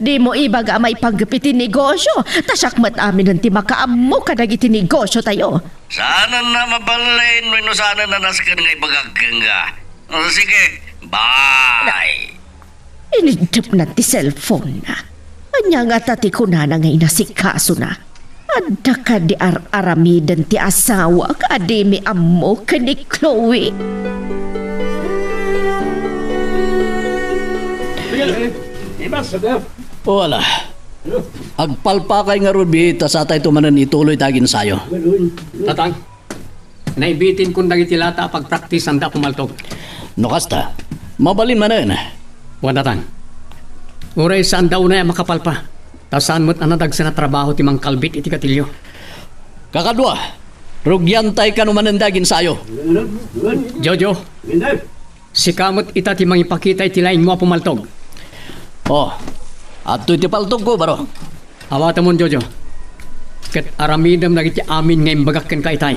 Dimo ibaga a maipanggep iti negosio, ta siak met aminen ti makaammo kadagiti negosiotayo. Saanen a mabalin wenno saanen a nasken nga ibagak kenka. Sige, bye! Iniddepna ti cellphone-na. Ania ngata ti kunana nga inasikasona? Adda kadi ar-aramiden ti asawak a dimi ammo ken ni Chloe? Wala. Agpalpakay ngarud, ta satayto manen ituloy ti aginsayo. Tatang, naibitinkon dagiti lata a pagpraktisan da a pumaltog. No kasta, mabalin manen. Wen, Tatang. Uray saanda unay a makapalpa, ta saan met a nadagsen a trabaho ti mangkalbit iti katilio. Kakadua, rugiantay kano manen ti aginsayo. Jojo, sika met ita ti mangipakita iti laingmo a pumaltog. Oh, adtoy ti paltogko, baro. Awatemon, Jojo. Ket aramidem dagiti amin nga imbagak kenka itay.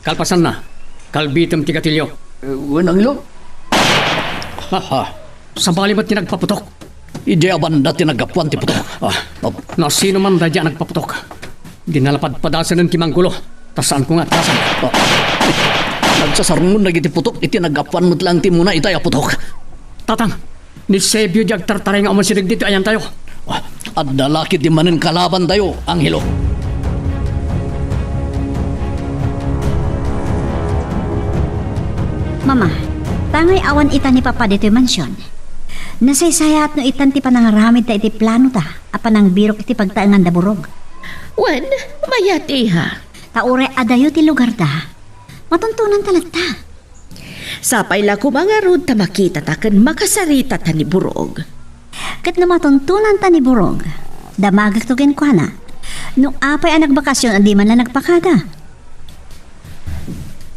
Kalpasanna, kalbitem ti katilio. Eh, wen, Angelo? Haha. Sabali met ti nagpaputok. Idiay a banda ti naggapuan ti putok. Ah, nasino man daydiay a nagpaputok? Di nalapadpadasen ti manggulo, ta saanko nga atkasan. Ah, nagsasarngon dagiti putok iti naggapuan met laeng ti umuna itay a putok. Tatang, ni Sebio diay agtartaray nga umansideg ditoy ayantayo. Ah, adda la ketdi manen kalabantayo, Angelo. Mama, tangay awan ita ni Papa ditoy mansion. Nasaysayaat no itan ti panangaramidta iti planota a panangbirok iti pagtaengan da Burog. Wen, mayat, iha. Ta uray adayo ti lugarda, matuntonanta latta. Sapay la koma ngarud ta makitata ken makasaritata ni Burog. Ket no matuntonanta ni Burog, damagekto kenkuana. No apay a nagbakasion a di man la nagpakada?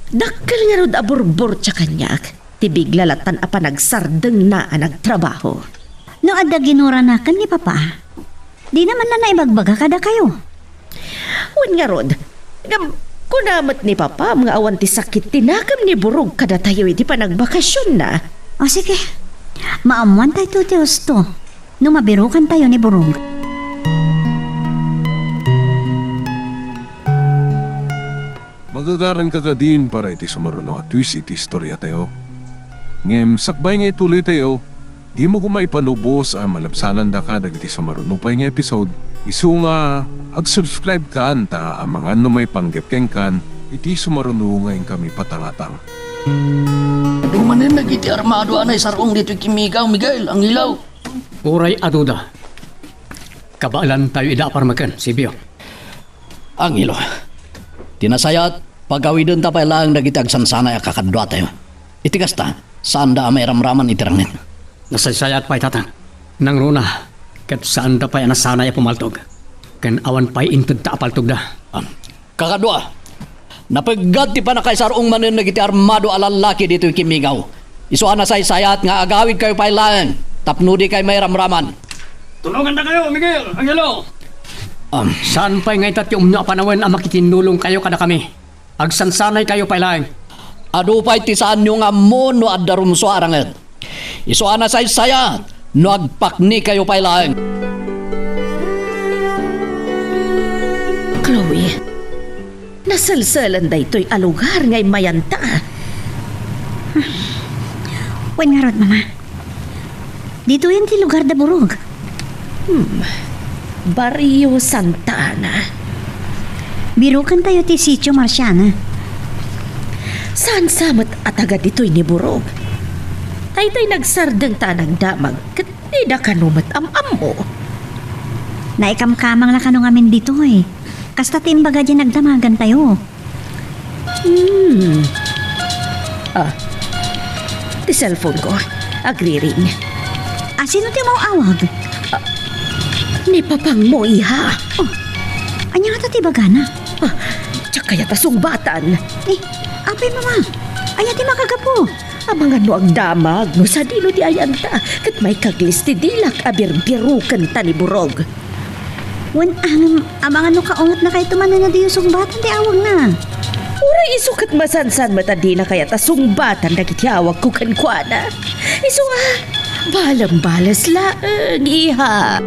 Dakkel ngarud a burburtia kaniak ti bigla lattan a panagsardengna a nagtrabaho. No adda ginuranaken ni Papa, dina man la naibagbaga kadakayo. Wen ngarud, ngem kuna met ni Papam nga awan ti sakit ti nakem ni Burog kadatayo iti panagbakasionna. O sige, maammoantayto ti husto no mabirokantayo ni Burog. Magagaranka kadin para iti sumaruno a twist iti istoriatayo. Ngem sakbay nga ituloytayo, dimo koma ipanubos a malabsanandaka dagiti sumaruno pay nga episode, isu nga ag-subscribe kan ta amangan no maipanggep kenkan iti sumaruno nga inkami patangatang. Adu manen dagiti armado a naisar-ong ditoy kimmigaw, Miguel, Angelo. Uray aduda, kabaelantayo ida a parmeken, Sebio. Angelo, ti nasayaat, pagawidenta pay laeng dagiti agsansanay a kakaduatayo. Iti kasta, saanda a mairamraman iti rangit. Nasaysayaat pay, Tatang. Nangruna, ket saanda pay a nasanay a pumaltog. Ken awan pay intedta a paltogda. Ah, kakadua, napeggat ti pannakaisar-ong manen dagiti armado a lallaki ditoy kimmigaw. Isu a nasaysayaat nga agawidkayo pay laeng tapno dikay mairamraman. Tulongandakayo, Miguel, Angelo. Am. Saan pay nga ita ti umno a panawen a makitinnulongkayo kadakami? Agsansanaykayo pay laeng. Adu pay ti saanyo nga ammo no adda rumsua a rangit. Isu a nasaysayaat no agpaknikayo pay laeng. Chloe, naselselen daytoy a lugar nga immayanta. Wen ngarud, Mama. Ditoyen ti lugar da Burog. Hmm. Barrio Santa Ana. Birukentayo ti Sitio Marciana. Saan sa met a taga ditoy ni Burog? Daytoy nagsardeng ta a nagdamag ket dida kano met am-ammo. Naikamkamangna kano ngamin ditoy. Kasta ti imbaga diay nagdamagantayo. Hmm. Ah, ti cellphone ko. Agriring. Ah, sino ti umaw-awag? Ah, ni papangmo, iha. Oh, ania ngata ti ibagana? Ah, diak kayat a sungbatan. Eh, apay, Mama? Ania ti makagapu? Amangan no agdamag, no sadino ti ayanta, ket maikaglis ti dilak a birbirukenta ni Burog. Wen angem, amangan no kaungetnakayto manen a diyo sungbatan ti awagna. Uray isu ket masansan met a dina kayat a sungbatan dagiti awagko kenkuana. Isu a, balembales laeng, iha.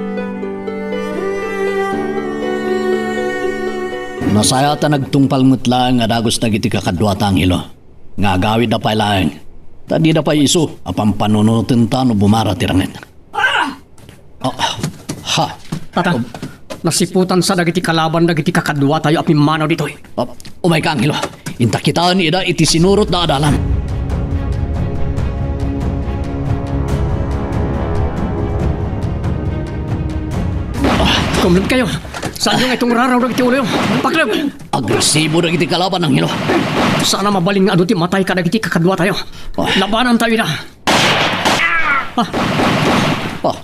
Nasayaat a nagtungpal met laeng a dagus dagiti kakaduata, Angelo. Nga agawidda pay laeng, ta dida pay isu a pampanunotenta no bumara ti ranget. Ah, ha. Tata, nasiputansa dagiti kalaban dagiti kakaduatayo a pimmanaw ditoy. Ah, umayka, Angelo. Inta kitaen ida iti sinurotda a dalan. Ah, kumlebkayo. Saanyo nga itungraraw dagiti uloyo. Pakleb! Agresibo dagiti kalaban, Angelo. Saan a mabalin nga adu ti matay kadagiti kakaduatayo. Ah. Labanantayo ida. Ah. Ah.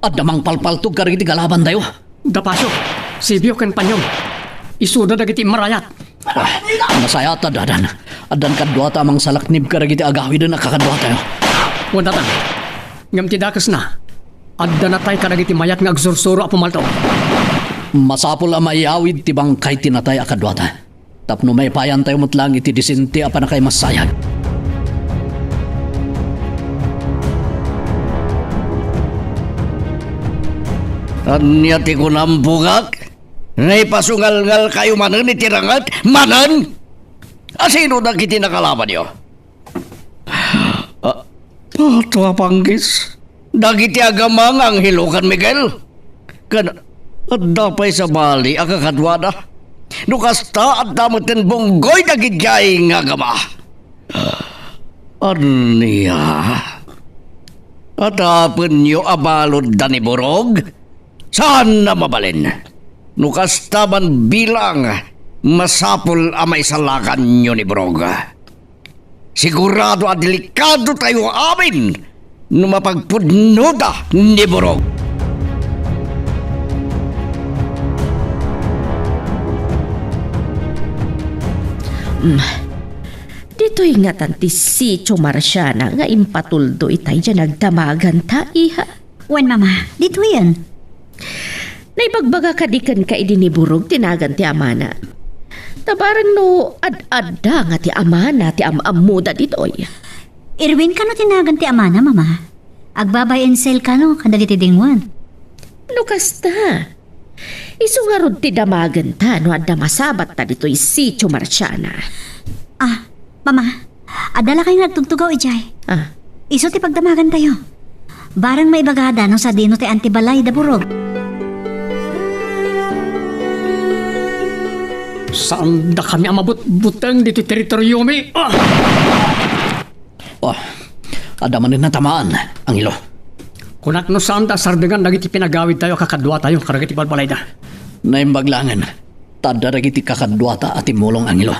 Adda mangpalpaltog kadagiti kalabantayo. Da Pasio, Sibio ken Panyong. Isuda dagiti immarayat. Ah, nasayaat a dadan. Addan kaduata a mangsalaknib kadagiti agawiden a kakaduatayo. Wen, Tatang. Ngem ti dakesna, adda natay kadagiti mayat nga agsursuro a pumalto. Masapul a maiyawid ti bangkay ti natay a kaduata. Tapno maipayantayo met laeng iti disente a pannakaimassayag. Ania ti kunam, bugak? Naipasungalngalkayo manen iti ranget? Manen? Asino dagiti nakalabanyo? Ah, Pato a Panggis, dagiti agama nga Angelo ken Miguel, ken adda pay sabali a kakaduada. No kasta, adda metten bunggoy dagidiay nga agama. Ania? Atapenyo a baludda ni Burog? Saan a mabalin. No kasta man bilang, masapul a maisalakanyo ni Burog. Sigurado a delikadotayo amin no mapagpudnoda ni Burog. Mm. Ditoy ngatan ti Sitio Marciana nga impatuldo itay diay nagdamaganta, iha? Wen, Mama, ditoyen. Naibagbaga kadi kenka idi ni Burog ti nagan ti amana? Ta bareng no ad-adda nga ti amana ti am-ammoda ditoy. Irwin kano ti nagan ti amana, Mama? Agbabay and sell kano kadagiti dingwen? No kasta, isu ngarud ti damagenta no adda masabatta ditoy Sitio Marciana. Ah, Mama, adda lakay nga agtugtugaw idiay. Ah. Isu ti pagdamagantayo. Bareng maibagada no sadino ti antibalay da Burog. Saandakami a mabutbuteng ditoy teritoriomi. Ah! Oh, adda manen natamaan, Angelo. Kunak no saanda a sardengan dagiti pinagawidtayo a kakaduatayo kadagiti balbalayda. Naimbag laengen, ta adda dagiti kakaduata a timmulong, Angelo.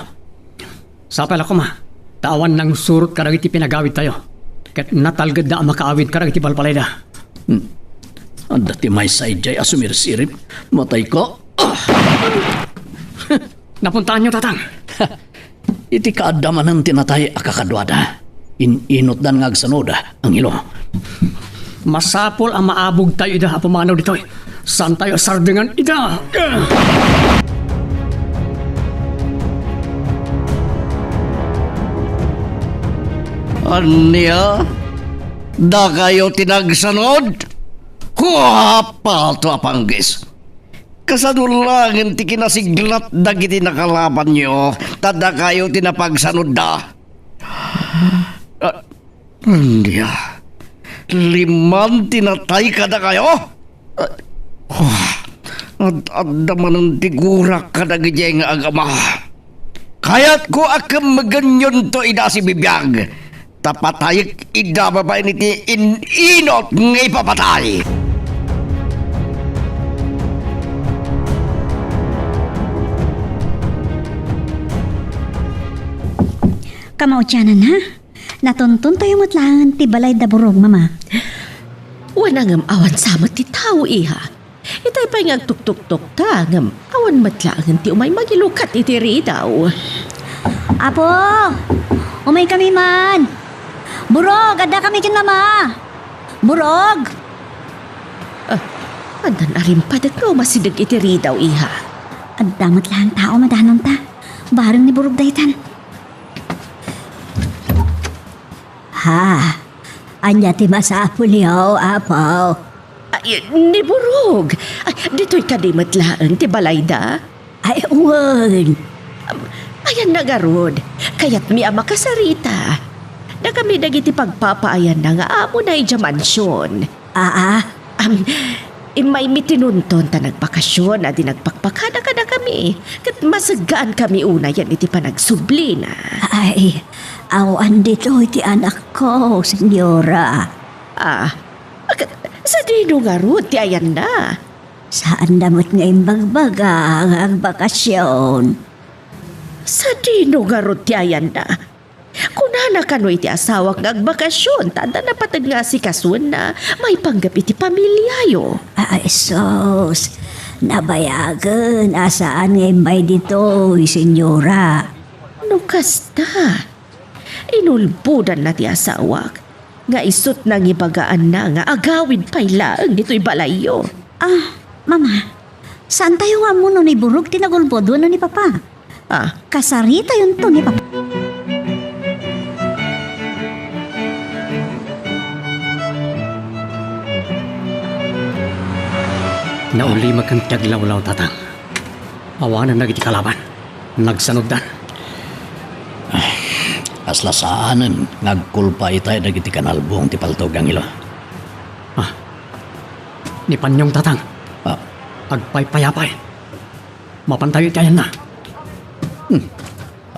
Sapay la koma, ta awan nangsurot kadagiti pinagawidtayo, ket natalgedda a makaawid kadagiti balbalayda. Hmm. Adda ti maysa idiay a sumirsirip. Matayko. Ah! Napuntaanyo, Tatang? Iti kaadda manen ti natay a kakaduada, in-inutdan nga agsanud, Angelo. Masapul a maabugtayo ida a pumanaw ditoy. Saantayo a sardengan ida. Ania? Dakayo ti nagsanud? Huapato a Panggis! Kasano laengen ti kinasiglat dagiti nakalabanyo, ta dakayo ti napagsanudda? Ah, ania? Liman ti natay kadakayo? Ad-adda manen ti gurak kadagiti nga agama. Kayatko a kemmegenyonto ida a sibibiag, ta patayek ida babaen iti in-inot nga ipapatay. Kamautianan, ha? Natuntontayo met laeng ti balay da Burog, Mama. Wen, ngem awan sa met ti tao, iha. Itay pay nga agtuktuktok ta, ngem awan met laeng ti umay mangilukat iti ridaw. Apo! Umaykami man! Burog, addakami ken Mama! Burog! Ah, addan a rimpadek nga umasideg iti ridaw, iha. Adda met laeng tao, madanonta. Bareng ni Burog daytan. Ha? Ania ti masapulyo, Apo? Ay, ni Burog. Ay, ditoy kadi met laeng ti balayda? Ay, wen. Am, ayanna ngarud. Kayatmi a makasarita. Dakami dagiti pagpapaayanna nga amona idiay mansion. Aa? Am, immaymi ti nunton ta nagbakasion a di nagpakpakada kadakami, ket maseggaankami unayen iti panagsublina. Ay, awan ditoy ti anakko, Senyora. Ah, ket sadino ngarud ti ayanna? Saanda met nga imbagbaga nga agbakasion. Sadino ngarud ti ayanna? Kunana kano iti asawak nga agbakasion ta adda napateg nga asikasoenna maipanggep iti pamiliayo. Ay, sus, nabayagen a saan nga immay ditoy, Senyora. No kasta, inulbodanna ti asawak nga isut' nangibagaanna nga agawid pay laeng ditoy balayyo. Ah, Mama, saantayo nga ammo no ni Burog ti nagulbod wenno ni Papa? Ah, kasaritayonto ni Papa. Naulimek ti aglawlaw, Tatang. Awanen dagiti kalaban. Nagsanuddan. Kasla saanen nga agkulpa itay dagiti kanalbong ti paltog, Angelo. Ah, ni Panyong, Tatang. Ah. Agpaypayapay. Mapantayo iti ayanna. Hmm.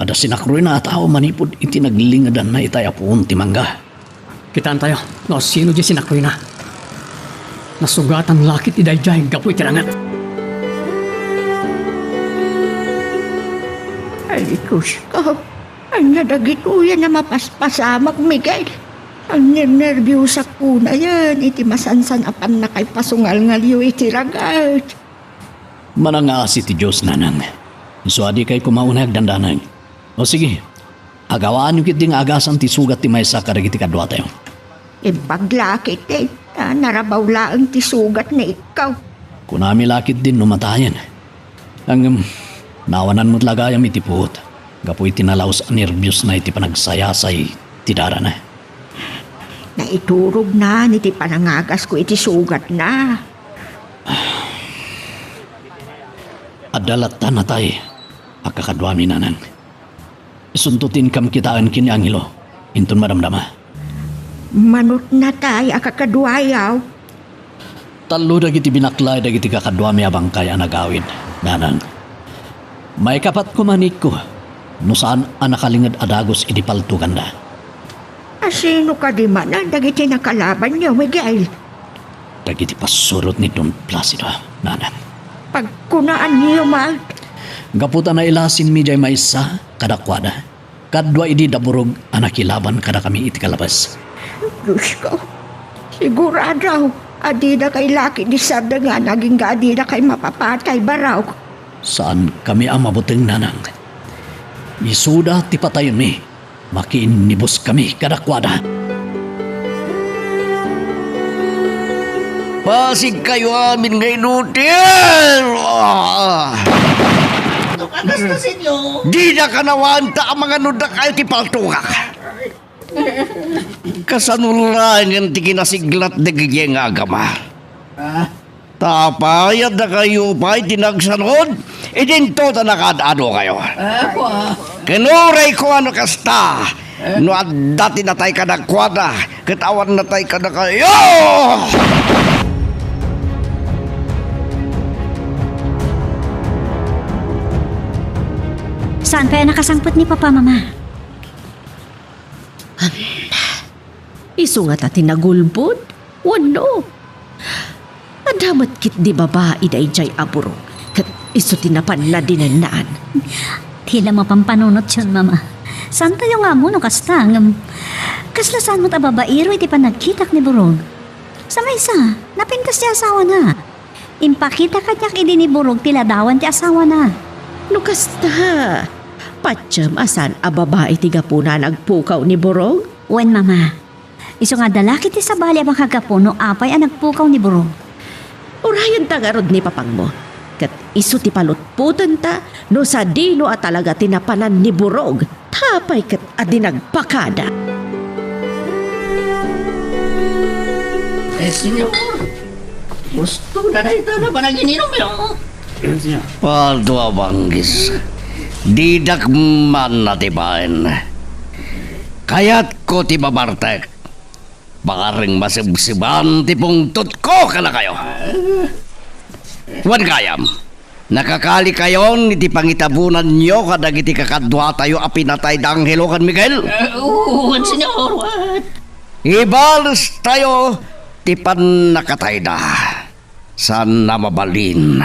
Adda sinakroyna a tao manipud iti naglingedanna itay a puon ti mangga. Kitaentayo no sino diay sinakroyna. Nasugatan la ketdi daydiay gapu iti ranget. Ay, Diosko, ania dagitoy a mapaspasamak, Miguel? Agnernerbiosakon unayen iti masansan-apannakay pasungalngalyo iti ragat. Manangngaasi ti Dios, nanang. Isu a dikay koma unay agdandanag. O sige, agawaanyo ketdi nga agasan ti sugat ti maysa kadagiti kaduatayo. Imbag la ketdi, ta narabaw laeng ti sugat ni ikkaw. Kunami la ketdi no matayen. Ngem, naawanan met la gayam iti puot gapu iti nalaus a nerbiosna iti panagsayasay ti darana. Naiturognan iti panangagasko iti sugatna. Adda latta natay a kakaduami, nanang. Isunto ti inkam kitaen ken ni Angelo inton madamdama. Manut natay a kakaduayo. Tallo dagiti binaklay dagiti kakaduami a bangkay a nagawid, nanang. Maikapat koma ni ikko no saan a nakalinged a dagus idi paltoganda. A sino kadi manen dagiti nakalabanyo, Miguel? Dagiti pasurot ni Don Placido, nanang. Pagkunaanyo met? Gapu ta nailasinmi diay maysa kadakuada, kadua idi da Burog a nakilaban kadakami iti kalabes. Diosko, sigurado a didakay la ketdi sardengan agingga a didakay mapapatay, barok. Saankami a mabuteng, nanang. Isuda ti pataymi. Makiinnibuskami kadakuada. Pasigkayo amin nga inutil! Ah! Ano ka, Señor? Dida kanawan ta amangan no dakayo ti paltogak. Kasano laengen ti kinasiglat dagiti nga agama? Ah? Ta apay, addakayo pay ti nagsanud? Idinto ta nakaad-adokayo. Apo. Ken uray koma no kasta, No adda ti natay kadakuada, ket awan natay kadakayo! Saan pay a nakasangpet ni Papa, Mama? Isu ngata ti nagulbod? Wenno, adda met ketdi babai daydiay a burog, ket isu ti napanna dinennaan? Ti la mapanpanunotyon, Mama. Saantayo nga ammo no kasta, ngem kasla saan met a babaero iti panagkitak ni burog. Sa maysa, napintas ti asawana. Impakita kaniak idi ni burog ti ladawan ti asawana. No kasta, patiem a saan a babai ti gapuna a nagpukaw ni burog? Wen, Mama. Isu nga adda la ketdi sabali a makagapu no apay a nagpukaw ni burog. Urayenta ngarud ni Papangmo, ket isu ti palutpotenta no sadino a talaga ti napanan ni burog, ta apay ket a di nagpakada. Eh, senyor, gusto na dayta nga panagininumyo. Pado a banggis, didak man natipaen. Kayatko ti mabartek. Bareng masebseban ti pungtotko kadakayo. Wen gayam, nakakalikayon iti pangitabonanyo kadagiti kakaduatayo a pinatay da Angelo ken Miguel? Eh, wen, senyor, wen. Ibalestayo ti pannakatayda. Saan a mabalin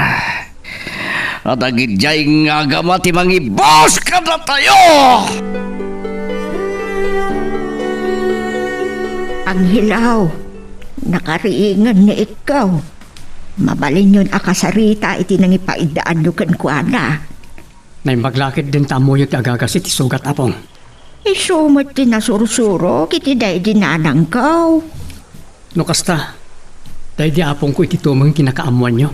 a dagidiay nga agama ti mangibus kadatayo! Angelaw, nakariingen ni ikkaw. Mabalinyon a kasarita iti nangipaidaanyo kenkuana. Naimbag la ketdin ta ammoyo ti agagas iti sugat, Apong. Isu met ti nasursurok iti daydi nanangko. No kasta, daydi apongko iti tumeng ti nakaammoanyo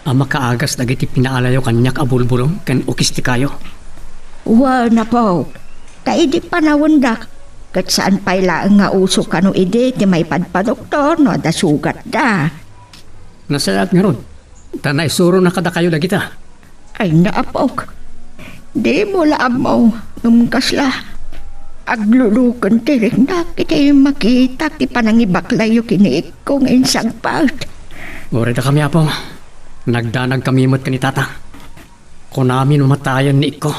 a makaagas dagiti pinaalayo kaniak a bulbulong ken ukis ti kayo. Wen, apo, ta idi panawendak, ket saan pay laeng nga uso kano idi ti maipadpadoktor no adda sugatda. Nasayaat ngarud, ta naisuronka kadakayo dagita. Ay, naapok. Dimo la ammo, ngem kasla agluluken ti riknak iti makitak ti panangibaklayyo ken ni ikko nga insagpet. Uray dakami, Apo. Nagdanagkami met ken ni Tata. Kunami no matayen ni ikko.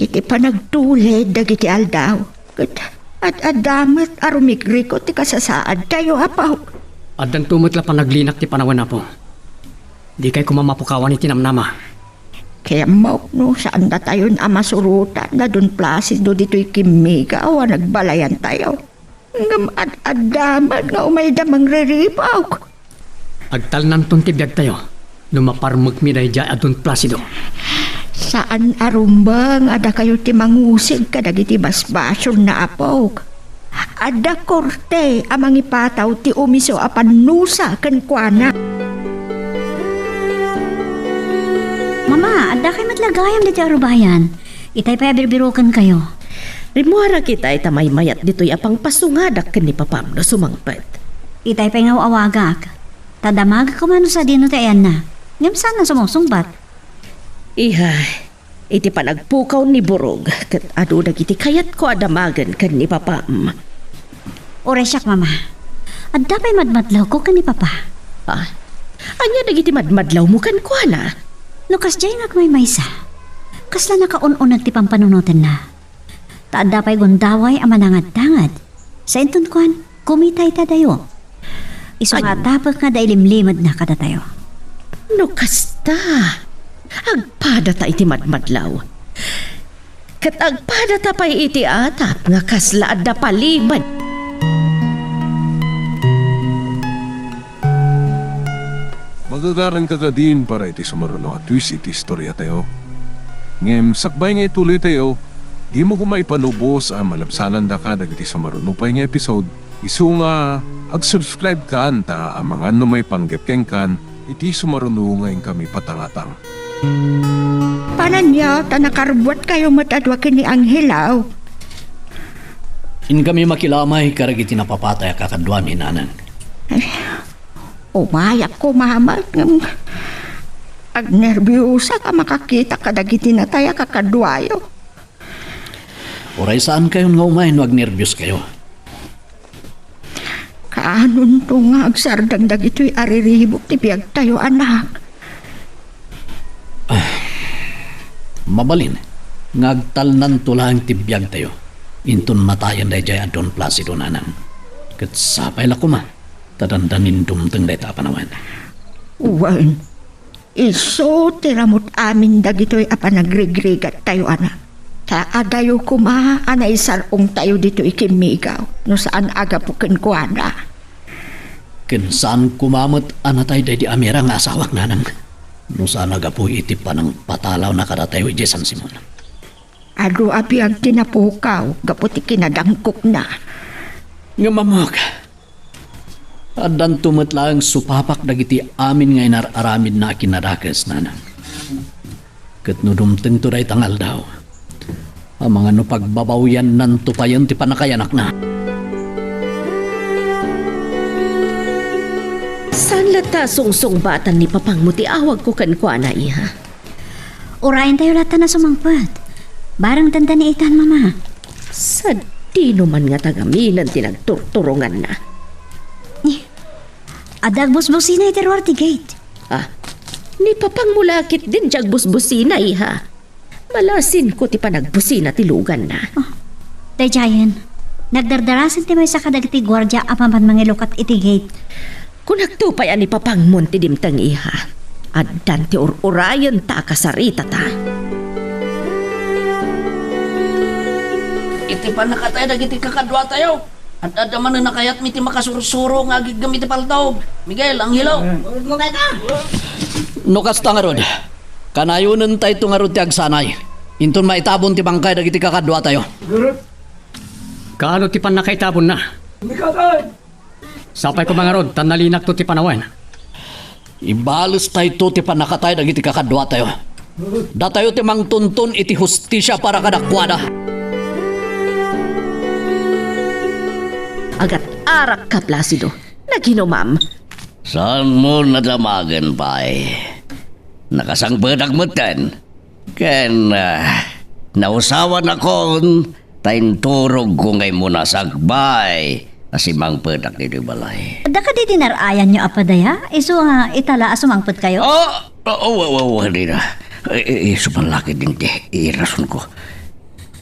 Iti panagtulid dagiti aldaw, ket ad-adda met a rumikrikut ti kasasaadtayo, Apo. Addanto met la panaglinak ti panawen, Apo. Dikay koma mapukawan iti namnama. Kayamok no saandatayon a masurotan da Don Placido ditoy kimmigaw a nagbalayantayo. Ngem ad-adda met nga umayda mangriripaw. Agtalnanton ti biagtayo no maparmekmi daydiay a Don Placido. Saan a rumbeng a dakayo ti mangusig kadagiti basbasolna, apok. Adda korte a mangipataw ti umiso a pannusa kenkuana. Mama, addakay met la gayam ditoy arubayan. Itay pay a birbirokenkayo. Rimmuarak itay ta maymayat ditoy a pangpasungadak ken ni papam no sumangpet. Itay pay nga aw-awagak. Ta damagek koma no sadino ti ayanna. Ngem saan a sumungsungbat. Iha, iti panagpukaw ni Burog, ket adu dagiti kayatko a damagen ken ni papam. Uray siak, Mama. Adda pay madmadlawko ken ni Papa. Ah, ania dagiti madmadlawmo kenkuana? No kasdiay nga agmaymaysa, kasla nakaun-uneg ti pampanunotenna. Ta adda pay gundaway a manangadtangad. Sa inton kuan, kumitay ta dayo. Isu nga tapek nga adda ilimlimedna kadatayo. No kasta, agpadata iti madmadlaw. Ket agpadata pay iti atap nga kasla adda palimed. Magagaranka kadin para iti sumaruno a twist iti istoriatayo. Ngem sakbay nga ituloytayo, dimo koma ipanubos a malabsanandaka dagiti sumaruno pay nga episode, isu nga ag-subscribe kan ta amangan no maipanggep kenkan iti sumaruno nga inkami patangatang. Pananyo ta nakarbuatkayo met a dua ken ni Angelo. Inkami makilamay kadagiti napapatay a kakaduami, nanang. Ay, umayak koma met ngem agnerbiusak a makakita kadagiti natay a kakaduayo. Uray saankayon nga umay no agnerbios kayo. Kaanonto nga agsardeng dagitoy a riribuk ti biagtayo, anak? Ah, mabalin nga agtalnanto laeng ti biagtayo inton matayen daydiay a Don Placido, nanang. Ket sapay la koma ta dandani dumteng dayta a panawen. Wen, isu ti ramut amin dagitoy a panagrigrigattayo, anak. Ta adayo koma a naisar-ongtayo ditoy kimmigaw no saan a gapu kenkuana. Ken saan koma met a natay daydi Amira nga asawak, nanang, no saan a gapu iti panangpatalawna kadatayo idiay San Simon. Adu a biag ti napukaw gapu ti kinadangkokna. Ngem ammok, addanto met laeng supapak dagiti amin nga inar-aramidna a kinadakes, nanang. Ket no dumtengto dayta nga aldaw, amangan no pagbabawiannanto payen ti pannakayanakna. Saan latta a sungsungbatan ni papangmo ti awagko kenkuana, iha? Urayentayo latta a sumangpet. Bareng dandani itan, Mama. Sadino man nga tagaminen ti nagturturonganna? Ni, adda agbusbusina iti ruar ti gate. Ah, ni papangmo la ketdin ti agbusbusina, iha. Malasinko ti panagbusina ti luganna. Oh, daydiayen, nagdardarasen ti maysa kadagiti guardia a papan mangilukat iti gate. Kunakto pay a ni papangmon ti dimteng, iha. Addan ti ur-urayenta a kasaritata. Iti pannakatay dagiti kakaduatayo, ad-adda manen a kayatmi ti makasursuro nga agiggem iti paltog. Miguel, Angelo. No kasta ngarud, kanayonentayto ngarud ti agsanay inton maitabon ti bangkay dagiti kakaduatayo. Kaano ti pannakaitabonna? Sapay koma ngarud, ta nalinakto ti panawen. Ibalestayto ti pannakatay dagiti kakaduatayo. Datayo ti mangtunton iti hustisia para kadakuada. Agat-arakka, Placido. Naginumam. Saanmo nadamagen pay? Nakasangpetak metten. Ken, ah, nausawanakon ta inturogko nga immunasak pay a simangpetak ditoy balay. Adda kadi ti nar-ayanyo a padaya? Isu nga ita la a sumangpetkayo? Ah, ah, oh, oh, oh, oh, dina. I-, i-, isu man la ketdin ti irasonko.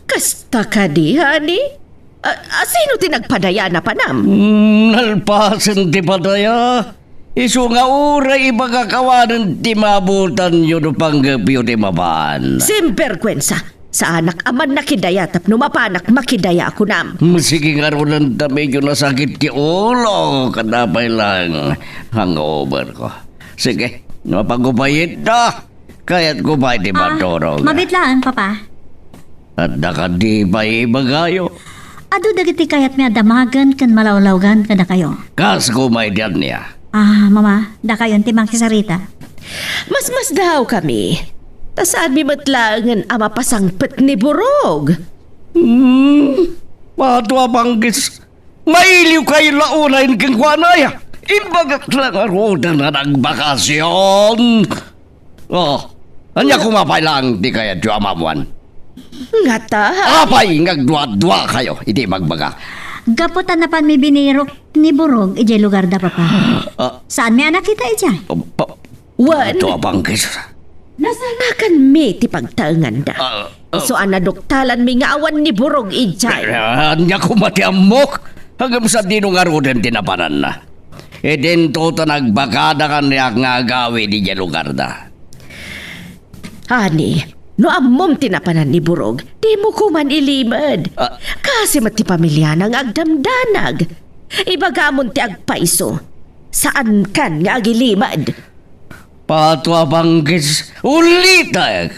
Kasta kadi, honey? A, a, sino ti nagpadaya, napanam? Mm, nalpasen ti padaya. Isu nga uray ibagak awanen ti maabutanyo no panggepyo ti mapan. Simberkuensa! Saanak a mannakidaya tapno mapanak makidaya a kunam. Mm, sige ngaruden ta medyo nasakit ti ulo, kadapay lang hangover ko. Sige, no pagupayitda, kayatko pay ti Ah, maturog. Mabit laeng, Papa. Adda kadi pay ibagayo? Adu dagiti kayatmi a damagen ken malawlawgan kadakayo. Kas koma idi ania? Ah, Mama, dakayon ti makisarita. Masmasdaawkami. Ta saanmi met laengen a mapasangpet ni Burog. Hmm, Pato a Panggis, mailiwkayo la unayen kenkuana, ya. Imbagak la ngaruden a nagbakasyon. Oh, ania koma pay laeng ti kayatyo a maammoan? Ngata? Apay nga agduaduakayo iti ibagbaga? Gapu ta napanmi binirok ni Burog idiay lugarda, Papa. Ah. Saanmi a nakita idiay. Ah, pa-, Wen, Ato a bangkis. Nasarakanmi ti pagtaenganda. Ah, ah. Isu a naduktalanmi nga awan ni Burog idiay. Ah, ania koma ti ammok? Ngem sadino ngaruden ti napananna? Idinto ta nagbakada kaniak nga agawid idiay lugarda. Ani, no ammom ti napanan ni Burog, dimo koman ilimed. Ah. Kasi met ti pamiliana nga agdamdanag. Ibagamon ti agpayso. Saankan nga agilimed. Pato a bangkis, ulitek.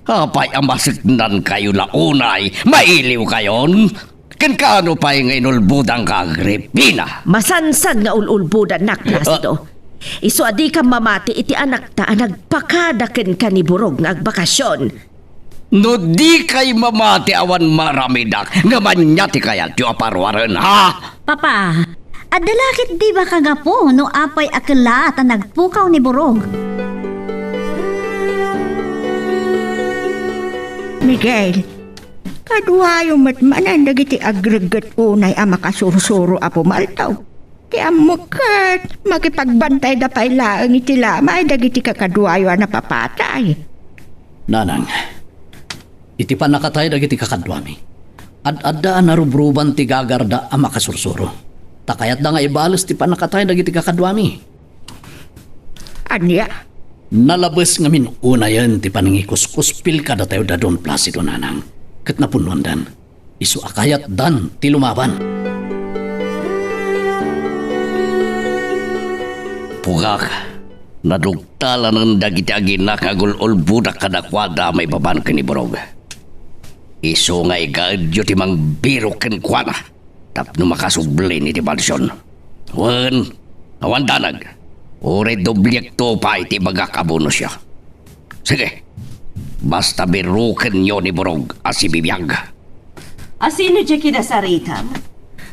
Apay a maseknankayo la unay, mailiwkayon? Ken kaano pay nga inulbodanka, Agripina? Masansan nga ul-ulbodannak, Placido. Ah. Isu a dika mamati iti anakta a nagpakada kenka ni Burog nga agbakasyon. No dikay mamati awan maaramidak, ngem ania ti kayatyo a paruaren, ha? Papa, adda la ketdi bakagapu no apay a kellaat a nagpukaw ni Burog? Miguel, Kaduayo met manen dagiti agregget unay a makasursuro a pumaltog. Ti ammok ket makipagbantayda pay laeng iti lamay dagiti kakaduayo a napapatay. Nanang, iti pannakatay dagiti kakaduami, ad-adda a narubruban ti gagarda a makasursuro. Ta kayatda nga ibales ti pannakatay dagiti kakaduami. Ania? Nalabes ngamin unayen ti panangikuskuspil kadatayo da Don Placido, nanang, ket napunnuandan. Isu a kayatdan ti lumaban. Pugak, nadugtalanen dagiti aginak nga agul-ulbodak kadakuada maipapan ken ni Burog. Isu nga igaedyo ti mangbirok kenkuana tapno makasublin iti pansion. Wen, awan danag, uray dobliekto pay ti ibagak a bonusyo. Sige, basta birokenyo ni Burog a sibibiag. Asino diay kinasaritam?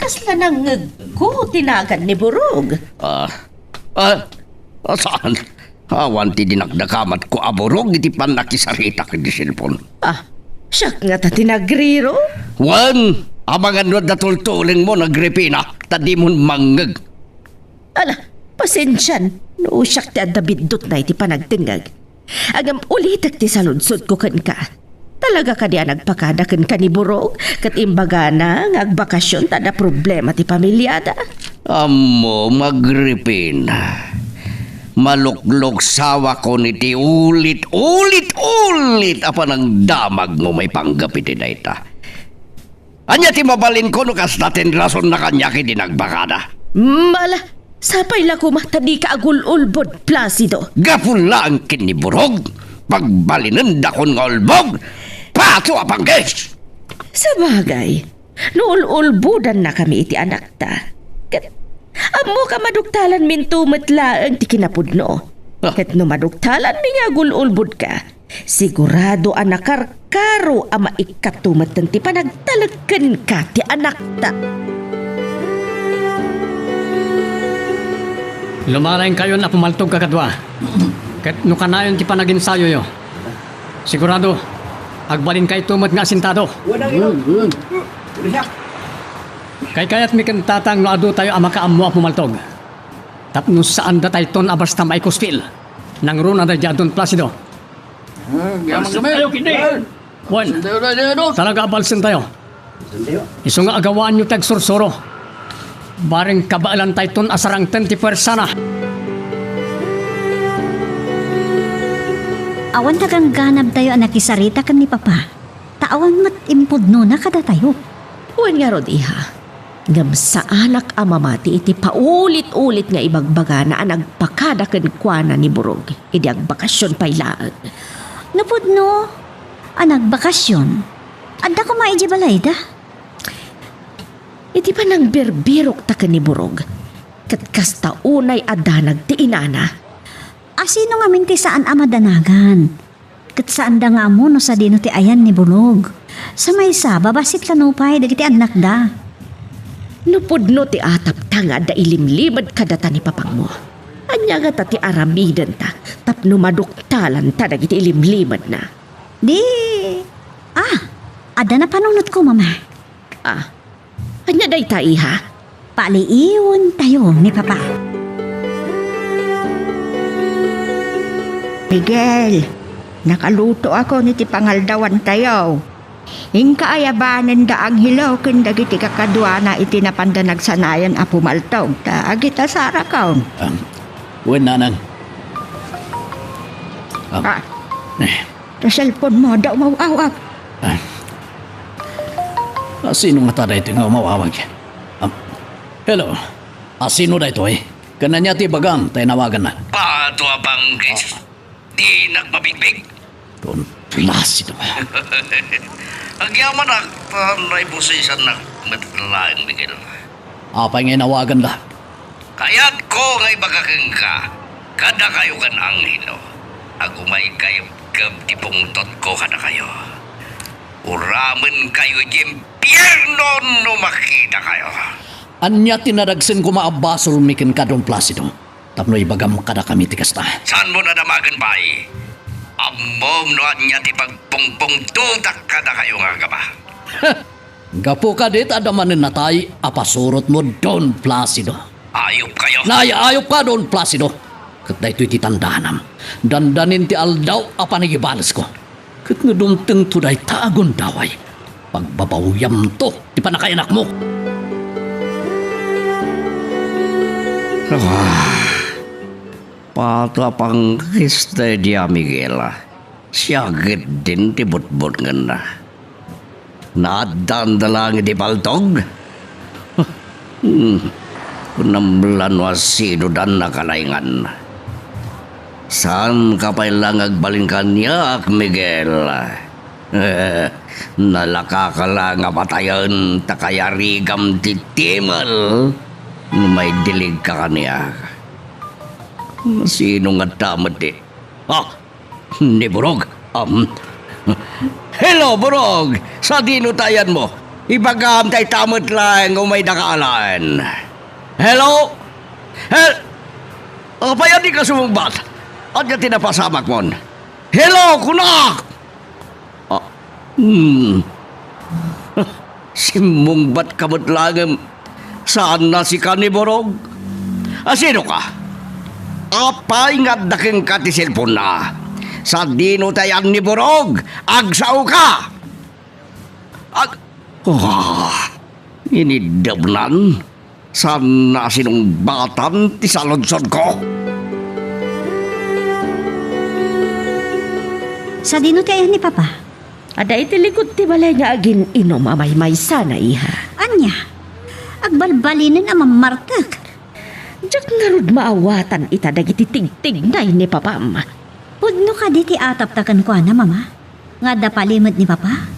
Kasla nangngegko ti nagan ni Burog. Ah, ah, ah, saan? Awan ti dinakdakamatko a Burog iti pannakisaritak iti cellphone. Ah, siak ngata ti nagriro? Wen, amangan no adda tultulengmo, Agripina, ta dimon mangngeg. Ala, pasensian no siak ti adda biddutna iti panagtengngeg. Ngem ulitek ti saludsodko kenka. Talaga kadi a nagpakada kenka ni Burog ket imbagana nga agbakasion ta adda problema ti pamiliada? Ammom, Agripina, malukluksawakon iti ulit-ulit-ulit a panangdamagmo maipanggep iti dayta. Ania ti mabalinko no kasta ti rasonna kaniak idi nagbakada? Mala, sapay la koma ta dika agul-ulbod, Placido. Gapu laeng ken ni Burog, pagbalinendakon nga ulbog, pato a panggis! Sabagay, no ul-ulbodannakami iti anakta, ket ammoka maduktalanminto met laeng ti kinapudno. Ah. Ket no maduktalanmi nga agul-ulbodka, sigurado a nakarkaro a maikkato metten ti panagtalek kenka ti anakta. Lumalaenkayon a pumaltog, kakadua. Ket no kanayon ti panaginsayoyo, sigurado, agbalinkayto met nga asintado. Kaykayatmi ken tatang no adu tayo a makaammo a pumaltog. Tapno saan datayton a basta maikuspil. Nangruna daydiay a Don Placido. Ah, agyaman kami. Tayo, kini. Wen, talaga a balsentayo. Isu nga agawaanyo ti agsursuro. Bareng kabaelantayton a sarangten ti puersana. Awan nagangganabtayo a nakisarita ken ni Papa, ta awan met impudnona kadatayo. Wen ngarud, iha, ngem saanak a mamati iti paulit-ulit nga ibagbagana a nagpakada kenkuana ni Burog idi agbakasion pay laeng. No pudno a nagbakasion, adda koma idiay balayda? Iti panangbirbirokta ken ni Burog, ket kasta unay a danag ti inana. Asino ngamin ti saan a madanagan? Ket saanda nga ammo no sadino ti ayan ni Burog. Sa maysa, babassit la nupay dagiti annakda. No pudno ti atapta nga adda ilimlimed kadata ni papangmo, ania ngata ti aramidenta tapno maduktalanta dagiti ilimlimedna? Di, ah, adda napanunotko, Mama. Ah, ania dayta, iha? Paaliiwentayo ni Papa. Miguel, nakalutoakon iti pangaldawantayo. Inka a yabanen da Angelo ken dagiti kakaduana iti napanda nagsanayan a pumaltog ta agitasarakon. Um, wen, nanang. Um, Ah. eh. Ta cellphone-mo, adda umaw-awag. Ah. Ah, sino ngata daytoy nga umaw-awag? Um, hello. Ah, sino daytoy? Ken ania ti ibagam ta inawagannak? Pato a panggis. Ah. Dinak mabigbig. Don Placido. Agyamanak, ta naibusisannak met laeng, Miguel. Apay nga inawaganda? Kayatko nga ibaga kenka, kadakayo ken Angelo, a gumaygaygebgeb ti pungtotko kadakayo. Uramenkayo idiay impierno no makitakayo. Ania ti nadagsen koma a basolmi kenka, Don Placido? Tapno ibagam kadakami ti kasta. Saanmo nadamagen pay? Ammom no ania ti pagpungpungtotak kadakayo nga agaba. Gapu kadi ta adda manen natay a pasurotmo, Don Placido. Ayop kayo! Nay, ayop ka, Don Placido! Ket daytoy ti tandaanam. Dandanin ti aldaw a panagibalesko. Ket no dumtengto dayta a gundaway, pagbabawyamto ti pannakayanakmo. Ah, pata pangkis daydi a Miguel. Siak ketdin ti butbutngenna. Naaddaanda laeng iti paltog? Hmm. Kunam la no asino dan nakalaingan. Saanka pay la nga agbalin kaniak, Miguel. Nalakaka la nga patayen ta kayarigam ti timel no maidiligka kaniak. Sino nga adda met ti, ah, ni Burog? Um, hello, Burog! Sadino ti ayanmo? Ibagam ta ita met laeng umaydaka alaen. Hello? Hel-, apay a dika sumungbat? Ania ti napasamakmon? Hello, kunak! Ah, hmm. Simmungbatka met laeng. Saan a sika ni Burog? A, sino ka? Apay nga adda kenka ti cellphone-na? Sadino ti ayan ni Burog? Agsaoka! Ag-, ah, iniddebnan. Saan a sinungbatan ti saludsodko? Sadino ti ayan ni Papa? Adda iti likod ti balay nga agin-inum a maymaysa na, iha. Ania? Agbalbalinen a mammartek. Diak ngarud maawatan ita dagiti tigtignay ni Papam. Pudno kadi ti atapta kenkuana, Mama? Nga adda palimed ni Papa?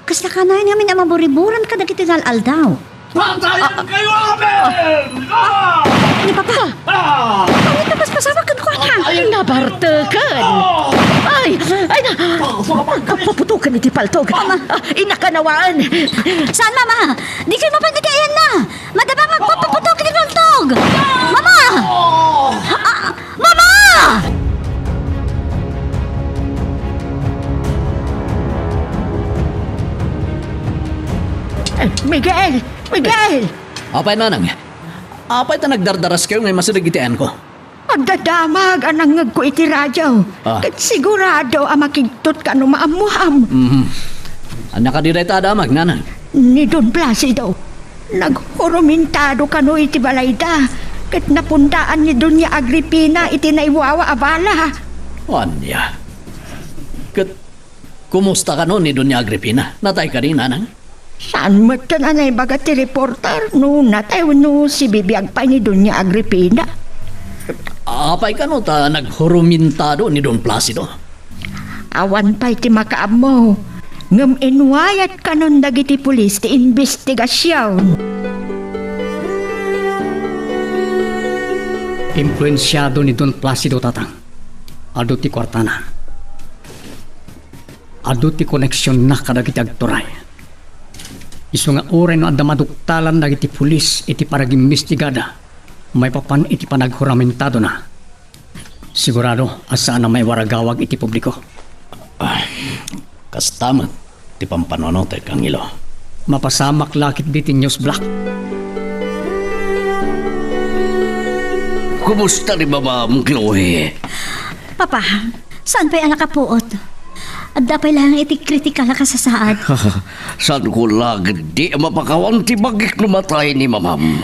Kasla kanayon ngamin a maburiburan kadagiti ngal-aldaw. Patayen kayo amin! Ah! Ni Papa! Ah! Ay, tapos pasama kenkuana. Ay, nabarteken. Ah! Ay, ay na. Paputoken iti paltog. Mama. Ah, inakanawaan. Saan, Mama? Di kayo mapan iti ayanna. Madama nga agpapaputok iti paltog. Mama! Ah! Mama! Eh, Miguel! Miguel! Apay, Nanang? Apay ta nagdardaraskayo nga immasideg iti ayanko? Adda damag a nangngegko iti radio. Ah. Ket sigurado a makigtot ka no maammuam. Mhm. Ania kadi dayta a damag, Nanang? Ni Don Placido. Naghurumentado kano iti balayda, ket napundaan ni Doña Agripina iti naiwawa a bala. Ania? Ket kumusta kano ni Doña Agripina? Natay kadi, Nanang? Saan metten a naibaga ti reporter no natay wenno sibibiag pay ni Doña Agripina? Apay kano ta naghurumentado ni Don Placido? Awan pay ti makaammo, ngem inwayat kanon dagiti pulis ti imbestigasion. Impluensiado ni Don Placido, Tatang. Adu ti kuartana. Adu ti koneksionna kadagiti agturay. Isu nga uray no adda maduktalan dagiti pulis iti panagimbestigada maipapan iti panaghuramentadona, sigurado a saan a maiwaragawag iti publiko. Ah, kasta met ti pampanuanotek, Angelo. Mapasamak la ketdi ti news, Black. Kumusta ni Mamam, Chloe? Papa, saan pay a nakapuot? Adda pay laeng iti kritikal a kasasaad. Saanko la ketdi a mapakawan ti bagik no matay ni Mamam.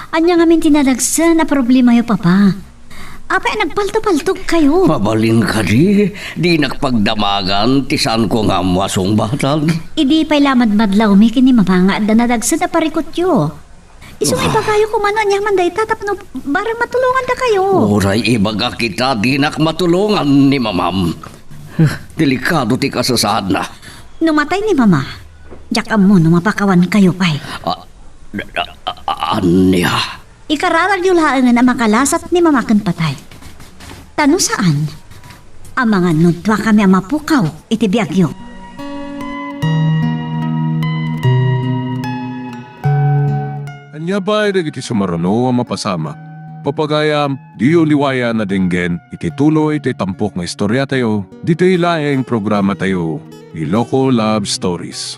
Ania ngamin ti nadagsen a problemayo, Papa? Apay a nagpaltopaltogkayo? Mabalin kadi, dinak pagdamagan ti saanko nga ammo a sungbatan. Idi pay la madmadlawmi ken ni Mama nga adda nadagsen a parikutyo. Isu nga Ah. ibagayo koma no ania man dayta tapno barang matulongandakayo. Uray ibagak ita, dinak matulongan ni Mamam. Delikado ti kasasaadna. No matay ni Mama, diak ammo no mapakawankayo pay. Ah, a-, a-, a-, ania? Ikararagyo laengen a makalasat ni Mama ken patay. Ta no saan, amangan no duakami a mapukaw iti biagyo. Ania pay dagiti sumaruno a mapasamak? Pagayam, diyo liwayan a denggen iti tuloy ti tampok nga istoriatayo, ditoy laeng programatayo, Iloko Love Stories.